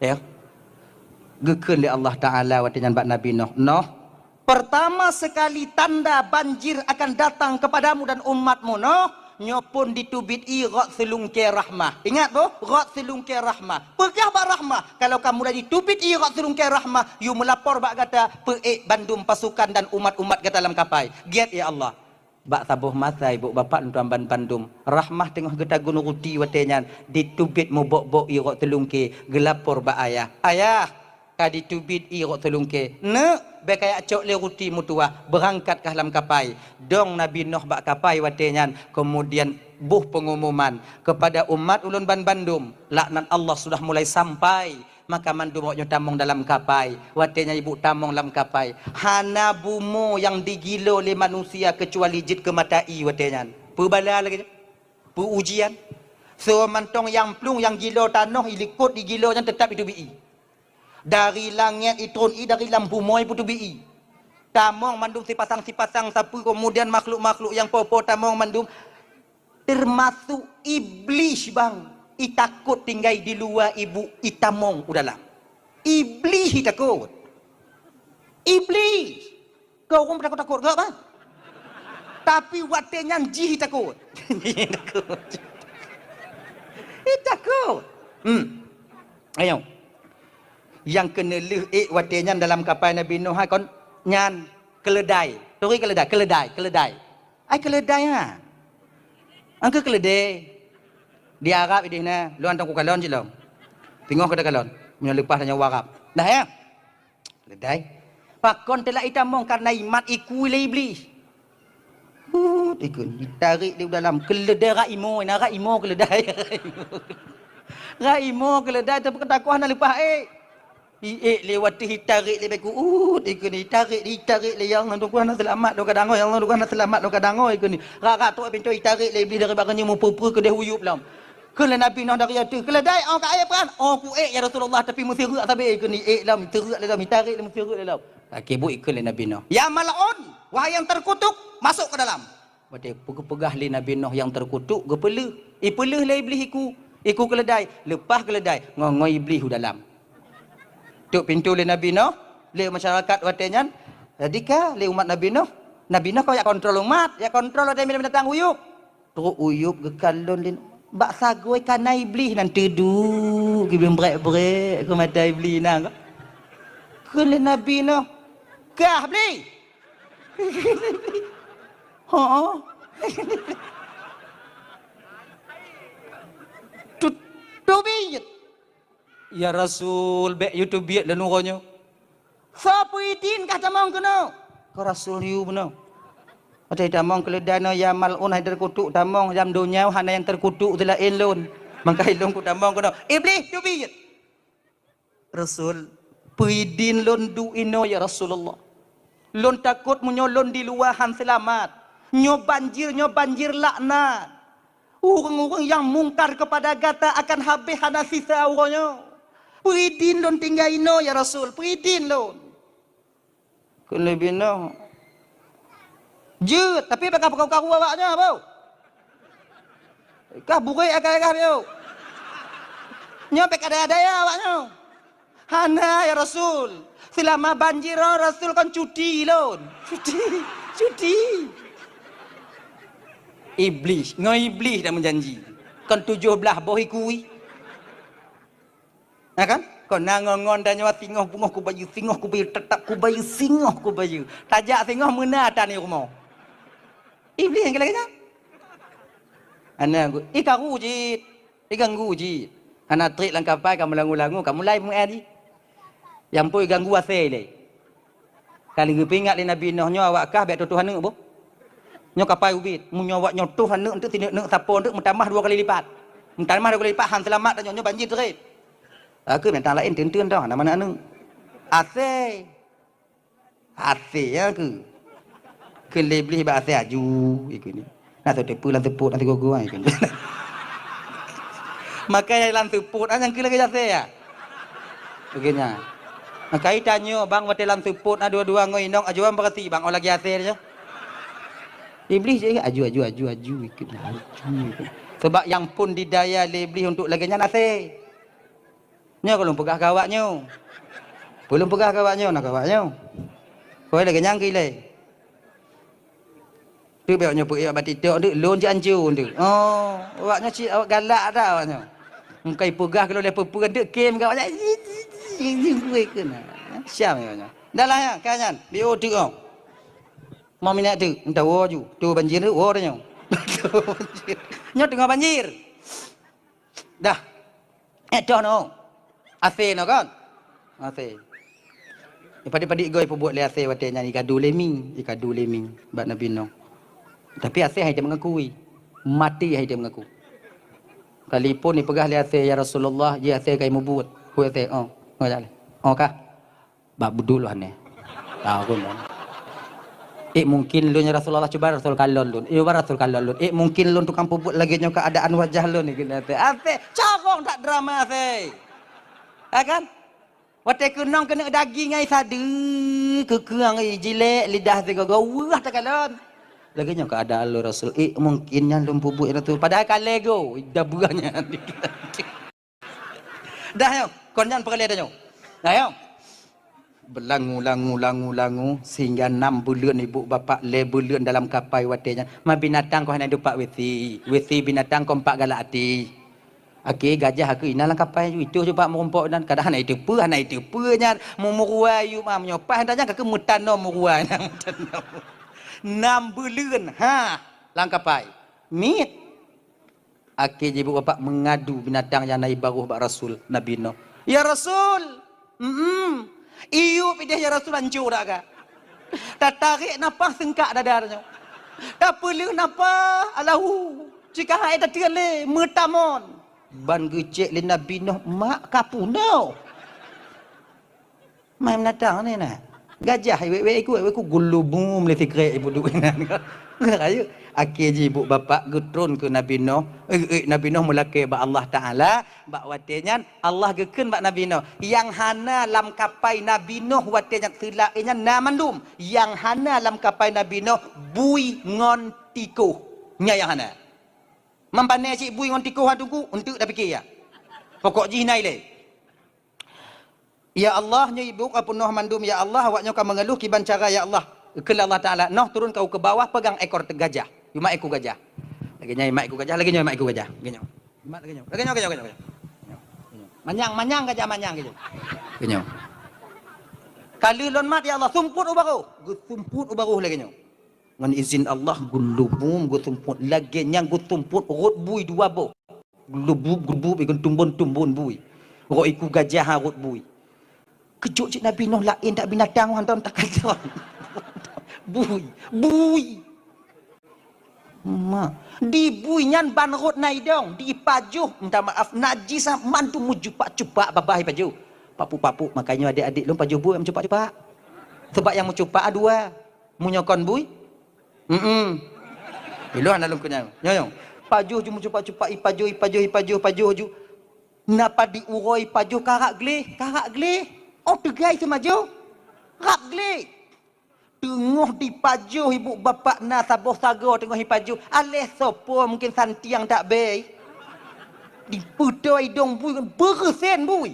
Ya. Geukheun lé Allah Ta'ala watée nyan bak Nabi Noh, "Noh, pertama sekali tanda banjir akan datang kepadamu dan umatmu, Noh, nyoe phon diteubiet ie rot seulungkée rahmah." Ingat boh, rot seulungkée rahmah. Peugah bak rahmah, kalau ka mulai diteubiet ie rot seulungkée rahmah, yue meulapor bak gata, peuék bandum pasukan dan umat-umat gata lam kapai. Giat, ya Allah. Bak saboh masa, ibu bapak lôn tuan ban bandum, rahmah teungoh geutagun ruti watée nyan, diteubiet mubok-bok ie rot seulungkée, geulapor bak ayah. "Ayah, ka diteubiet ie rot seulungkée. Neuk, bée kajak cok lé ruti meutuwah, beurangkat kah lam kapai." Dong Nabi Noh bak kapai watée nyan, keumudian boh peungumuman, "Kepada umat ulôn ban bandum, laknat Allah sudah mulai sampai." Maka mandum awaknyoe tamong dalam kapai. Watée nyan ibu tamong lam kapai. Hana bumoe nyang digilo lé manusia keucuali jeuet keu mata ie watée nyan. Peubala lagée nyan. Peu ujian. Soe mantong nyang plueng nyang gilo tanoh ilikot igilo nyan teutap iteubiet ie. Dari langét itron ie, dari lam bumoe ipeuteubiet ie. Tamong mandum sipasang-sipasang sapeue, keumudian makhluk-makhluk nyang po-po tamong mandum. Teumasok Iblih bang, itakot tinggai di luwa ibu itamong u dalam. Iblih itakot. Iblih. Keu ureuëng takot-takot gak bang. Tapi watée nyan jih itakot. Jih itakot. Itakot. Hmm. Ayo. Nyang keuneulheueh ék watée nyan dalam kapai Nabi Nuh kon nyan keuleudai. Turi keuleudai, keuleudai, keuleudai. Ai keuleudai ha. Angkeu keuleudai. Di Arab ideh na, lôn hantom kukalon cit lom. Teungoh keu takalon. Meunyoe leupah tanyoe u Arab. Dah ya? Keuleudai. Pakon teulak itamong karna imat ikui lé Iblih. Hut ikun, itarek di dalam keuleudai rak imo, na rak imo keuleudai. Rak imo keuleudai tapi keu takoh hana leupah ék. Iék lé watée itarek lé beku, ut ikeu ni, itarek, itarek lé, "Ya Allah, Tuhan hana seulamat lôn kadang, ya Allah, Tuhan hana seulamat lôn kadang," ikeu ni. Rak-rak trok pintoe itarek lé Iblih dari bagoe nyoe meupeue-peue keudeh uyueb lom. Kheun lé Nabi Nuh dari ateueh, "Keuleudai, oh ka ék peukan?" "Oh ku ék ya Rasulullah, tapi meusireuek sabe ikeu ni, ék lom, sireuek lé lom, itarek lé meusireuek lé lom." Akhé buet ikheun lé Nabi Nuh, "Ya mal'un, wahai yang terkutuk, masuk ke dalam." Watée peugah-peugah lé Nabi Nuh nyang teukutuk, geupeuleuh. Ipeuleuh lé Iblih iku, iku keuleudai, leupah keuleudai, ngon-ngon Iblih u dalam. Tuk pintoe lé Nabi Nuh, lé masyarakat watée nyan, jadi ka lé umat Nabi Nuh. Nabi Nuh kon jak kontrol umat, jak kontrol watée binatang uyueb. Trok uyueb geukalon lé bak sagoe kana Iblih nan teuduek, geubieng brek-brek keu mata Iblih na. Kheun lé Nabi Nuh, "Kah Iblih?" Ho. Tu-, teubiet. "Ya Rasul, bék yue teubiet lôn uroe nyoe." "Soe peuidin kah tamong keunoe?" "Keu Rasul yue bunoe." Watée tamong keuleudai noe, "Ya mal'un hai teukutuk tamong, lam donya hana nyang teukutuk seulaén lôn. Mangkai lôn kutamong keunoe." "Iblih teubiet." "Rasul, peuidin lôn duek inoe ya Rasulullah. Lôn takot meunyoe lôn di luwa han seulamat. Nyoe banjir, nyoe banjir laknat. Ureuëng-ureuëng nyang mungkar keupada gata akan habéh hana sisa uroe nyoe. Peuidin lôn tinggai inoe, ya Rasul, peuidin lôn. Kheun lé binoe, "Jeuet, tapi bèk kapeukaru-karu awaknyoe, boh. Kah burék akai kah biôh. Nyoe bèk ka daya-daya awaknyoe." "Hana, ya Rasul. Seulama banjir nyoe Rasul kon cuti lôn." Cuti, cuti. Iblih, ngon Iblih dak meujanji. Kon tujoh blaih boh iku. Ya kan? Kon na ngon-ngon tanyoe singoh beungoh kubayeue, singoh kubayeue, teutap kubayeue, singoh kubayeue. Tajak singoh meuna atan i rumoh. Iblih nyang lagèe nyan. Hana, ikaru cit, iganggu cit. Hana trép lam kapai ka meulangu-langu, ka mulai meu'en jih. Nyang pue iganggu asèe ilèe. Ka lheueh geupeuingat lé Nabi Nuh, "Nyoe awak kah bèk tutoh aneuk boh. Nyoe kapai ubit. Meunyoe awak nyoe toh aneuk eunteuk, sineuk-neuk sapo eunteuk, meutamah dua kali lipat. Meutamah dua kali lipat, han seulamat tanyoe, nyoe banjir trép." Ka keuh binatang laén teun-teun toh, hana manö aneuk. Asèe. Asèe, ya keuh. Kheun lé Iblih bak asèe, "Aju," ikheun. Na soe teupeu lam seupôt, na sigoe-goe, ikheun. Makai lam seupôt, ah, nyang keuh lagèe asèe, ya. Lagèe nyan. Makai tanyoe, bang, watèe lam seupôt, na dua-dua ngon inong, aju, bang, beurati, bang, oh lagèe asèe nyoe. Iblih jih, "Aju, aju, aju, aju," ikheun. "Aju," ikheun. Sabab nyang phôn didaya lé Iblih untuk lagèe nyan asèe. Nyoe ka lôn peugah keu awaknyoe. Peue lôn peugah keu awaknyoe, na keu awaknyoe. Koi lagèe nyang keu ilèe. Teuk bèk awaknyoe peuék bak TikTok, teuk lôn cit anco teuk. Oh, awaknyoe cit awak galak that awaknyoe. Meukai peugah keu lôn lé peue-peue teuk, kem keu awaknyoe. Siam awaknyoe. Dah lah nyan, ka nyan. Biôh teuk oh. Mau minat teuk, entah woe ju. Tu banjir teuk, woe tanyoe. Nyoe teungoh banjir. Dah. Eh, toh no. Asèe no kan? Asèe. Padit-padit goe peubuet lé asèe watèe nyan, ikadu lé mie, ikadu lé mie bak Nabi Nuh. Tapi asèe han jitem ngaku. Maté han jitem ngaku. Kalipun ipeugah lé asèe, "Ya Rasulullah, jih asèe ka imubuet." Hu asèe, "Oh, oh, jak lé. Oh, kah?" Bak buduk lôn nyan. Tahu lôn. "Eh, mungkin lôn, ya Rasulullah, cuba Rasul kalon lôn. Eh, cuba Rasul kalon lôn. Eh, mungkin lôn tukang peubuet lagèe nyoe keuadaan wajah lôn," ikheun asèe. Asèe, carông that drama asèe. Ya kan? Watèe keunong keuneuk daging ai sadeue, keukeueng ai jilek, lidah sigoe-goe, weueh takalon. Lagèe nyoe keuadaan lôn, Rasul. "Eh, mungkin nyan lôn peubuet, ya Rasul." Padahai ka lego, dah beurah nyan. Dah nyoe, kon nyan peureulèe tanyoe. Dah nyoe. Beulangu, langu, langu, langu, sehingga nam buleuen ibu bapak, lhèe buleuen dalam kapai watèe nyan. Ma binatang kon hana dupat wisi. Wisi binatang kon pat galak até. Akhé gajah keuh inan lam kapai ju, itoh ju bak meurumpok inan. Kadang hana iteupeue, hana iteupeue nyan. Meumurua yub ma meunyoe paih nyan ka keuh meutano murua nyan. Meutano. Nam buleuen, ha, lam kapai. Miet. Akhé jih ibu bapak meungadu binatang nyang na ibaroh bak Rasul, Nabi Nuh. "Ya Rasul, mm, iyup ideh ya Rasul, anco dak ka. Tatarek nafah seungkak dada tanyoe. Tapeuleueh nafah, alahu, cika hai tateun lé, meutamon." Ban geucék lé Nabi Nuh, mak ka punoh. Mai meunatang ni na. Gajah wék-wék iku, wék iku gulubum lé sikrek ibu duek inan. Rayeuk. Akhé jih ibu bapak geutron keu Nabi Nuh. Eh, eh, Nabi Nuh meulakée bak Allah Taala. Bak watée nyan, Allah geukheun bak Nabi Nuh, nyang hana lam kapai Nabi Nuh watée nyan seulak nyan na mandum. Nyang hana lam kapai Nabi Nuh bui ngon tikoh. Nyan nyang hana. Mampanée cit bui ngon tikoh, ha, Teungku, eunteuk tapike, ya. Pokok jih na ilée. Ya Allah, nyoe ibu ka peunoh mandum, ya Allah, awaknyoe ka meungeuluh kiban cara, ya Allah. Kheun lé Allah Taala, "Noh turun keu bawah, pegang ekor gajah." Imat ekor gajah. Lagée nyoe imat ekor gajah, lagée nyoe imat ekor gajah. Lagée nyoe. Imat lagée nyoe. Lagée nyoe, lagée nyoe, lagée nyoe. Manyang, manyang gajah manyang lagée nyoe. Lagée nyoe. Ka lheueh lôn mat, ya Allah, sumpot u barôh. Geusumpot u barôh lagée nyoe. Ngon izin Allah, geulubum geusumpot lagée nyang geusumpot rot bui dua boh. Geulubum, geulubum, ikon tumbon-tumbon bui. Rot iku gajah rot bui. Keujot cit Nabi Nuh laén that binatang, hantom takalon. Bui, bui. Ma, di bui nyan ban rot na idong, dipajoh, minta maaf, najis mandum meucupak-cupak babah ipajoh. Papuk-papuk, makajih adék-adék lôn pajoh bui meucupak-cupak. Sebab nyang meucupak dua. Meunyoe kon bui? Mm-mm. Ilôn hana lôn keunyan. Nyoe, nyoe. Ipajoh ju meucupak-cupak, ipajoh, ipajoh, ipajoh, ipajoh ju. Na padit uroe ipajoh ka rab gleh, ka rab gleh. Oh, teugai seumajoh. Rab gleh. Teungoh dipajoh ibu bapak na saboh sagoe teungoh ipajoh. Aléh soe po mungken santiang that bei. Dipeutôi idong bui, beureusen bui.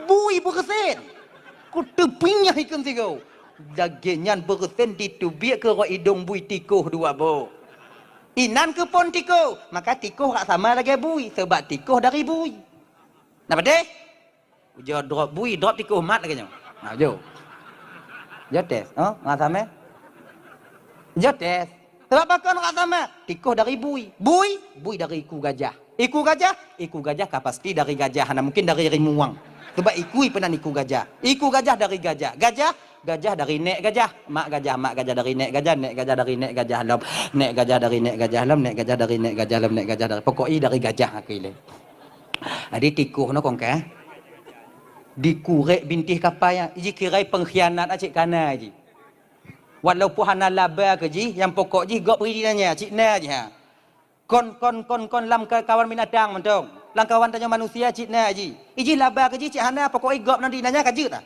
Bui beureusen. Ku teupinyah ikheun sigoe. Lagée nyan beureusen diteubiet keu rot idong bui tikoh dua boh. Inan keuphon tikoh, maka tikoh rab sama lagée bui, sabab tikoh dari bui. Na padeh? Ujoe drop bui, drop tikoh mat lagée nyoe. Ha, jo. Jo tes, oh, ngon sama. Jo tes. Sabab pakon rab sama? Tikoh dari bui. Bui, bui dari iku gajah. Iku gajah, iku gajah ka pasti dari gajah, hana mungkin dari rimueng. Sabab iku peunan iku gajah. Iku gajah dari gajah. Gajah, gajah dari nék gajah. Mak gajah, mak gajah dari nék gajah, nék gajah dari nék gajah lom. Nék gajah dari nék gajah lom, nék gajah dari nék gajah lom, nék gajah dari, pokok i dari gajah aku ilée. Jadi tikoh nyoe kong kah. Dikurek bintéh kapai, iji kirai pengkhianat acik kana ji. Walaupun hana laba keu jih, nyang pokok jih gob bri di nanya, cit na jih ha. Kon, kon, kon, kon lam ke-, kawan binatang mantong. Lam kawan tanyoe manusia cit na jih. Iji laba keu jih cit hana, pokok i gob nan di nanya ka jeuet dah.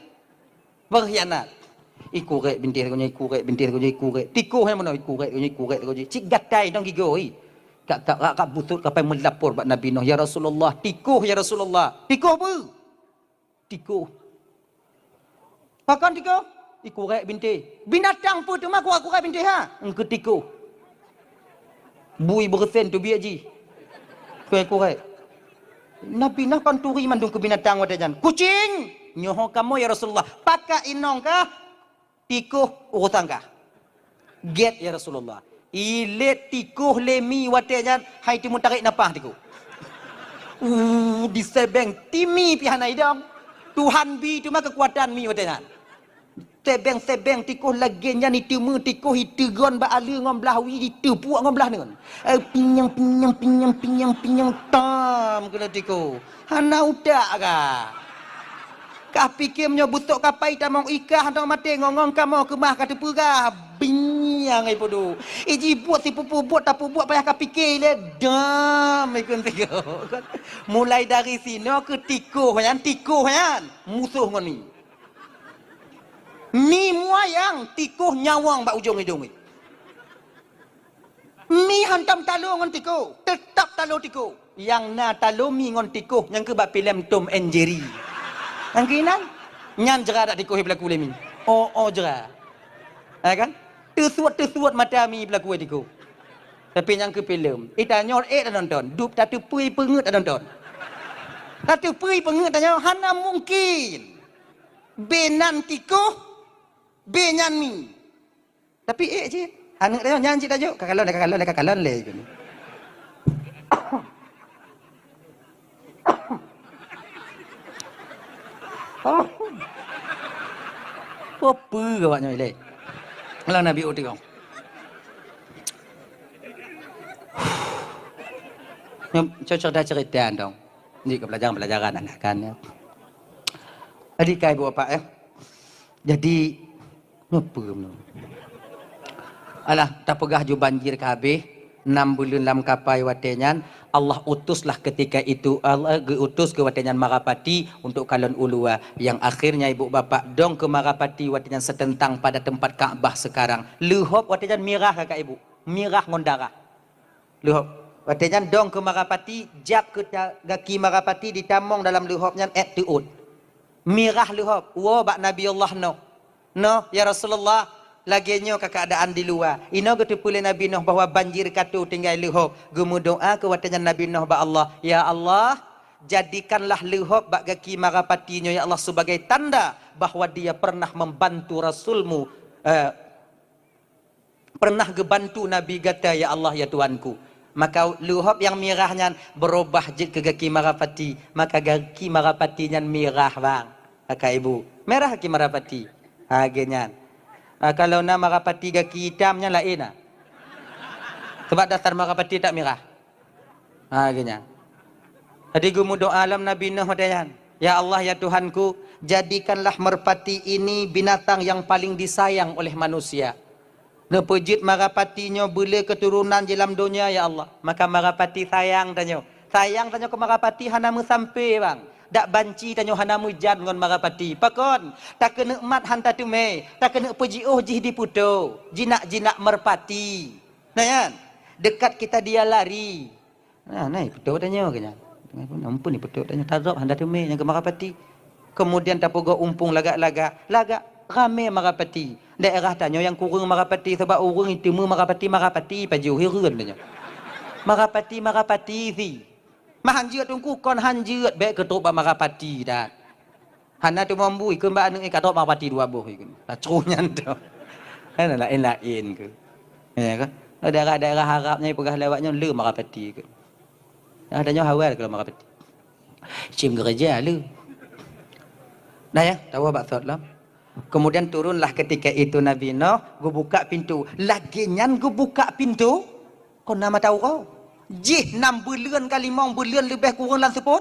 Pengkhianat. Ikurek bintéh keu nyoe, ikurek bintéh keu nyoe, ikurek. Tikoh nyang meunoe, ikurek keu nyoe, ikurek keu nyoe. Cit gatai dong gigoe. Kak, kak, kak, kak busut kapai meulapor bak Nabi Nuh, "Ya Rasulullah, tikoh ya Rasulullah." Tikoh peue? Tikoh. Pakon tikoh? Ikurek bintéh. Binatang peue teuma kurek-kurek bintéh ha? Engkeu tikoh. Bui beureusen teubiet jih. Kurek-kurek. Nabi Nuh kon turi mandum keu binatang watée nyan. Kucing! Nyoe ho kamoe ya Rasulullah. Pakat inong kah? Tikoh urusan kah? Gét ya Rasulullah. Ilét tikoh lé mi watée nyan hai teumeutarek napah tikoh. Uh, disebeng ti mi pih hana idong. Tuhan bi teuma keukuatan mi watée nyan. Sebeng-sebeng tikoh lagée nyan iteumeu tikoh iteugon bak aleue ngon blah wie diteupuek ngon blah neuen. Eh, pinyang, pinyang, pinyang, pinyang, pinyang, tam keunoe tikoh. Hana utak ka. Kah pike meunyoe beutôk kapai tamong ikah hana maté ngon-ngon kamoe keumah ka teupeugah. Binyang ai pudu. Iji buet sipupu buet tapubuet payah ka pike lé dam ikun tikoh. Mulai dari sinoe keu tikoh nyan, tikoh nyan musoh ngon ni. Mi muayang tikoh nyawöng bak ujong idong. Mi hantom talo ngon tikoh, teutap talo tikoh. Nyang na talo mi ngon tikoh nyang keu bak filem Tom and Jerry. Nyang keunan, nyan jra dak tikoh beulaku lé mi. Oh, oh jra. Ha kan? Teusuet-teusuet mata mi beulaku tikoh. Tapi nyang keu filem, itanyoe ék tanonton, dup tateupeue peungeut tanonton. Tateupeue peungeut tanyoe hana mungkin. Benan tikoh, benan mi. Tapi ék cit, aneuk tanyoe nyan cit tajok, ka kalon, ka kalon, ka kalon lé. Oh. Peue awak nyoe lé? Lam Nabi uteung. Nyoe cocok dah cerita dong. Ni ke pelajaran-pelajaran anak kan ya. Jadi kai buat apa ya? Jadi Nyoe peue nyoe? Alah, tapeugah ju banjir ka habéh, nam buleuen lam kapai watée nyan, Allah utuslah ketika itu, Allah geuutus keu watée nyan mara pati untuk kalon u luwa. Yang akhirnya ibu bapak dong keu mara pati watée nyan seuteuntang pada teumpat Ka'bah sekarang. Leuhop watée nyan mirah kakak ibu, mirah ngon darah. Leuhop. Watée nyan dong keu mara pati, jak keu ta-, gaki mara pati ditamong dalam leuhop nyan ék teuôt. Mirah leuhop, woe bak Nabi Allah Nuh. "Nuh, ya Rasulullah, lagée nyoe ka keuadaan di luwa." Inoe geuteupeue lé Nabi Nuh bahwa banjir ka tu tinggai leuhop. Geumeudoá keu watée nyan Nabi Nuh bak Allah, "Ya Allah, jadikanlah leuhop bak gaki mara pati nyoe ya Allah sebagai tanda bahwa dia pernah membantu Rasul-Mu, eh, pernah geubantu Nabi gata, ya Allah, ya Tuhanku." Maka leuhop nyang mirah nyan beurubah jeuet keu gaki mara pati, maka gaki mara pati nyan mirah bang. Kakak ibu, mirah gaki mara pati. Ha, lagée nyan. Ha, kalau na mara pati gaki itam nyan laén na. Sebab dasar mara pati tak mirah. Ha, lagée nyan. Jadi geumeudoá lom Nabi Nuh watée nyan, "Ya Allah, ya Tuhanku, jadikanlah merpati ini binatang yang paling disayang oleh manusia." Neupeujeuet Marapati nyoe beulé keuturonan jih lam donya, ya Allah. Maka Marapati sayang tanyoe. Sayang tanyoe keu Marapati hana meusampé, bang. Dak banci tanyoe hana meujan ngon Marapati. Pakon? Takeuneuk mat han tateumé, takeuneuk peujiôh jih di putô. Jinak-jinak meurpati. Nah, nyan. Dekat kita dia lari. Nah, nah, ipeutrok tanyoe keu nyan. Ampun, ipeutrok tanyoe. Tadrop han tateumé nyang keu Marapati. Kemudian tapeugot umpung lagak-lagak. Lagak ramé Marapati. Daerah tanyoe nyang kureueng Marapati, sabab ureueng iteumé Marapati, Marapati pajoh hireuen tanyoe. Marapati, Marapati si. Mah han jeuet Teungku, kon han jeuet, bék keutrok bak Marapati that. Hana teumambu, ikheun bak aneuk, "Eh, ka trok Marapati dua boh," ikheun. Lacrô nyan tu. Hana laén-laén keu. Ya kan? Daerah-daerah Arab nyan peugah lewat nyoe le Marapati keu. Ada nyoe hawai keu Marapati. Cim gereja le. Nah ya, tahu bak thot lah. Kemudian turunlah ketika itu Nabi Nuh, geubuka pintu. Lagée nyan geubuka pintu, kon na mata uroe. Jih nam buleuen ka limong buleuen leubeh kureueng lam seupôt.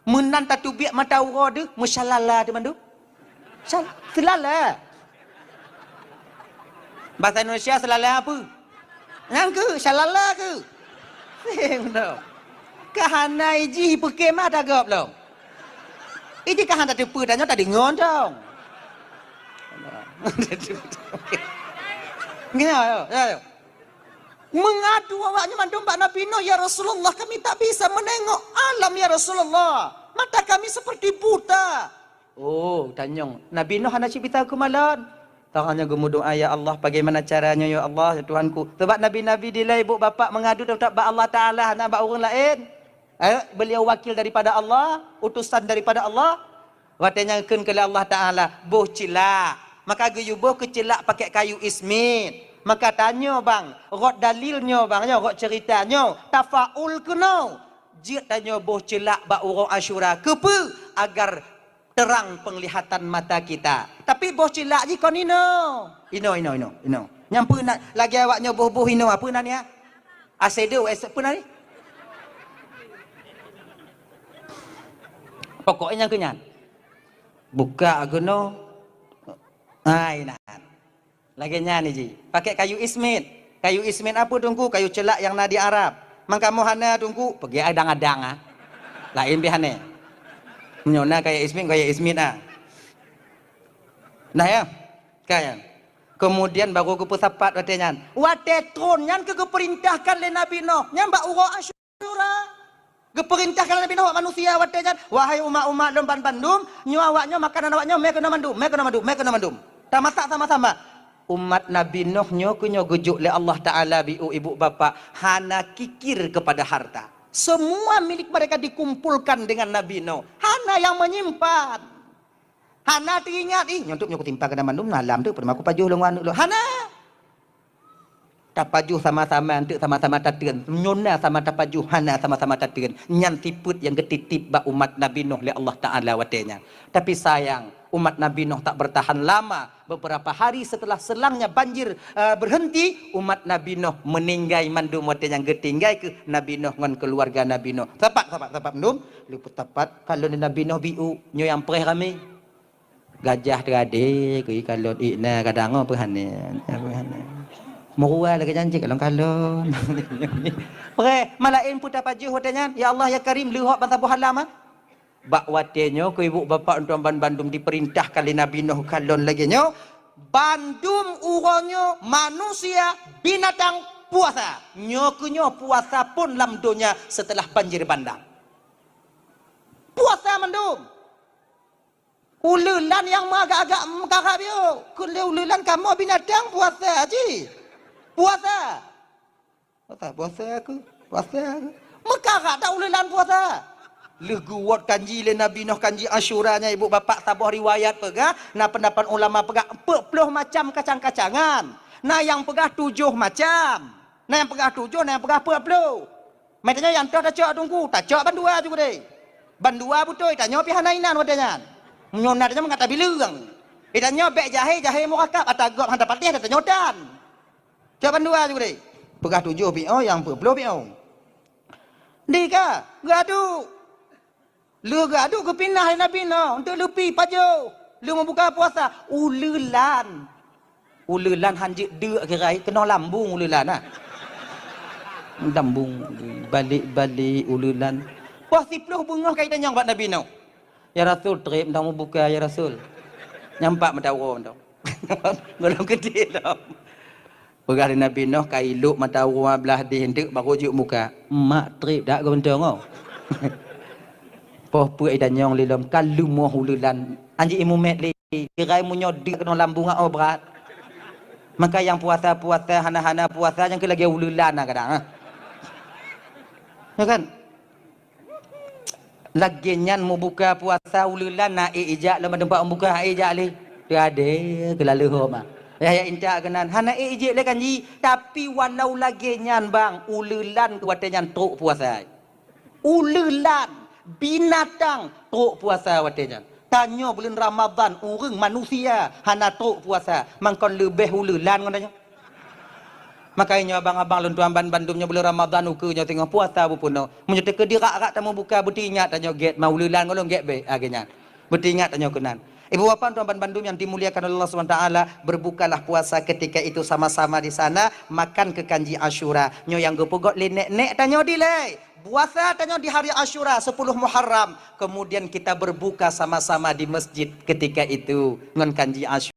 Meunan tateubiet mata uroe deuh, meusyalala teuh mandum. Syal-, seulala. Bahasa Indonesia seulala apa? Nyang keu, syalala keu. Seng dong. Ka hana iji peuke mata gop lom. Iji ka hana teupeu tanyoe tadeungon dong. Ngiyo, yo, yo, yo. Mengadu awaknyan mandum bak Nabi Nuh, "Ya Rasulullah, kami tak bisa menengok alam, ya Rasulullah. Mata kami seperti buta." Oh, tanyong. Nabi Nuh hana cit bisa keumalon. Tangan nyan geumeudoa, "Ya Allah, bagaimana caranya, ya Allah, ya Tuhanku?" Sebab nabi-nabi dilée ibu bapak mengadu tetap bak Allah Taala, hana bak ureueng laén. Eh, beliau wakil daripada Allah, utusan daripada Allah. Watée nyan kheun keu lé Allah Taala, "Boh ceulak." Maka geuyue boh keu ceulak pakai kayu ismit. Maka tanyoe bang, rot dalil nyoe bang, nyoe rot cerita nyoe, tafaul keunoe. Jeuet tanyoe boh ceulak bak uroe Asyura. Keupeue? Agar terang penglihatan mata kita. Tapi boh ceulak jih kon inoe. Inoe, inoe, inoe, inoe. Nyang peue na lagée awaknyoe boh-boh inoe, peue nan nyan? Asedo, es-, peue nan ni? Pokoknya nyang keu nyan. Buka keunoe. Hai, nah. Lagée nyan iji. Pakai kayu ismit. Kayu ismit apa, Teungku? Kayu ceulak nyang na di Arab. Man kamoe hana, Teungku? Peugét adang-adang, ah. Laén pih hana. Nyoe na kayu ismit, kayu ismit, ah. Nah, ya. Kan, ya. Kemudian baru geupeusapat watée nyan. Watée tron nyan keu geupeurintahkan lé Nabi Nuh. Nyan bak uroe Asyura. Asyura. Geupeurintahkan Nabi Nuh bak manusia watée nyan, "Wahai umat-umat lôn banbandum, nyoe awaknyoe makanan awaknyoe mé keunoe mandum, mé keunoe mandum, mé keunoe mandum." Tamasak sama-sama. Umat Nabi Nuh nyoe keu nyoe geujok lé Allah Taala biu ibu bapak hana kikir kepada harta. Semua milik mereka dikumpulkan dengan Nabi Nuh. Hana yang menyimpan. Hana teuingat, "Ih, nyoe teuk nyoe kutimpa keunan mandum, malam teuk, peue teuma kupajoh lôn ngon aneuk lôn." Hana! Tapajoh sama-sama, enteuk sama-sama tateun. Nyoe na sama tapajoh, hana sama-sama tateun. Nyan sifeuet nyang geutitip bak umat Nabi Nuh lé Allah Taala watée nyan. Tapi sayang, umat Nabi Nuh tak bertahan lama. Beberapa hari setelah selangnya banjir, eh, berhenti, umat Nabi Nuh meuninggai mandum watée nyan geutinggai keuh Nabi Nuh ngon keuluwarga Nabi Nuh. Sapat, sapat, sapat mandum. Lheueh peutapat, kalon Nabi Nuh biu, nyoe nyang preh ramé. Gajah teuradé keu ikalon, ik na kadang oh peuhane, peuhane. Meurua lagée janji kalon-kalon. Preh, malaén peue tapajoh watée nyan, "Ya Allah, ya Karim, leuhok ban saboh alam, ah." Bak watée nyoe keu ibu bapak tuan banbandum dipeurintahkan lé Nabi Nuh kalon lagée nyoe, bandum uroe nyoe manusia, binatang puasa. Nyoe keu nyoe puasa pun lam donya setelah banjir bandang. Puasa mandum. Uleulan nyang meuagak-agak meukarat biôh. Keu lé uleulan kamoe binatang puasa jih. Puasa. Puasa, puasa aku. Puasa aku. Meukarat dak uleulan puasa? Lheueh geuwot kanji lé Nabi Nuh, kanji Asyura nyan, ibu bapak, saboh riwayat peugah, na peundapat ulama peugah, empat puluh macam kacang-kacangan. Na nyang peugah tujoh macam. Na nyang peugah tujoh, na nyang peugah empat puluh. Meutanyoe nyang toh tacok Teungku, tacok bandua ju keudeh. Bandua beutôi, tanyoe pih hana inan watée nyan. Meunyoe na tanyoe mangat tabileueng. Di tanyoe bék jahé, jahé murakab, ata gob hana tapatéh, ata tanyoe tan. Cok bandua ju keudeh. Peugah tujoh piôh, nyang peuet ploh piôh. Di ka, geuadu. Lheueh geuadu geupinah lé Nabi Nuh, untuk leupi pajoh. Lheueh meubuka puasa, uleulan. Uleulan han jeuet deuk kira ai, keunoe lambung uleulan na. Lambung, balek-balek uleulan. Poh siploh beungoh ka itanyong bak Nabi Nuh, "Ya Rasul, treb mantong mubuka, ya Rasul." Nyampak mata uroe mantong. Golom geude lom. Peugah lé Nabi Nuh, ka ilok mata uroe blah deh enteuk baru jeuet muka. Mak treb dak geuntong oh. Poh peuet itanyong lé lom, ka leumoh uleulan. Anjing imumet lé, kirai meunyoe deuk keunoe lambung oh brat. Maka nyang puasa-puasa, hana-hana puasa, nyang keu lagèe uleulan na kadang, ha. Ya kan? Lagèe nyan mubuka puasa uleulan na ék ijak lom teumpat mubuka, ék ijak lé. Teuadé keulaleuho ma. Yah, yah intat keunan. Hana ék ijak lé kan ji. Tapi walau lagèe nyan bang, uleulan watèe nyan trok puasa. Uleulan, binatang, trok puasa watèe nyan. Tanyoe buleuen Ramadhan, ureueng manusia hana trok puasa, mangkon leubeh uleulan ngon tanyoe. Makajih nyoe abang-abang lôn tuan ban-, bandum nyoe buleuen Ramadhan ukeue nyoe teungoh puasa beupunoh. Meunyoe teukeudi rak-rak tamubuka, beuteuingat tanyoe gét ma uleulan ngon lôn gét bèk lagèe nyan. Beuteuingat tanyoe keunan. Ibu bapak tuan ban-, bandum yang dimuliakan oleh Allah Subhanahu Wa Taala, berbukalah puasa ketika itu sama-sama di sana, makan keu kanji Asyura. Nyoe nyang geupeugot lé nèk-nèk tanyoe dilèe. Puasa tanyoe di hari Asyura, sepuluh Muharram. Kemudian kita berbuka sama-sama di masjid ketika itu ngon kanji Asyura.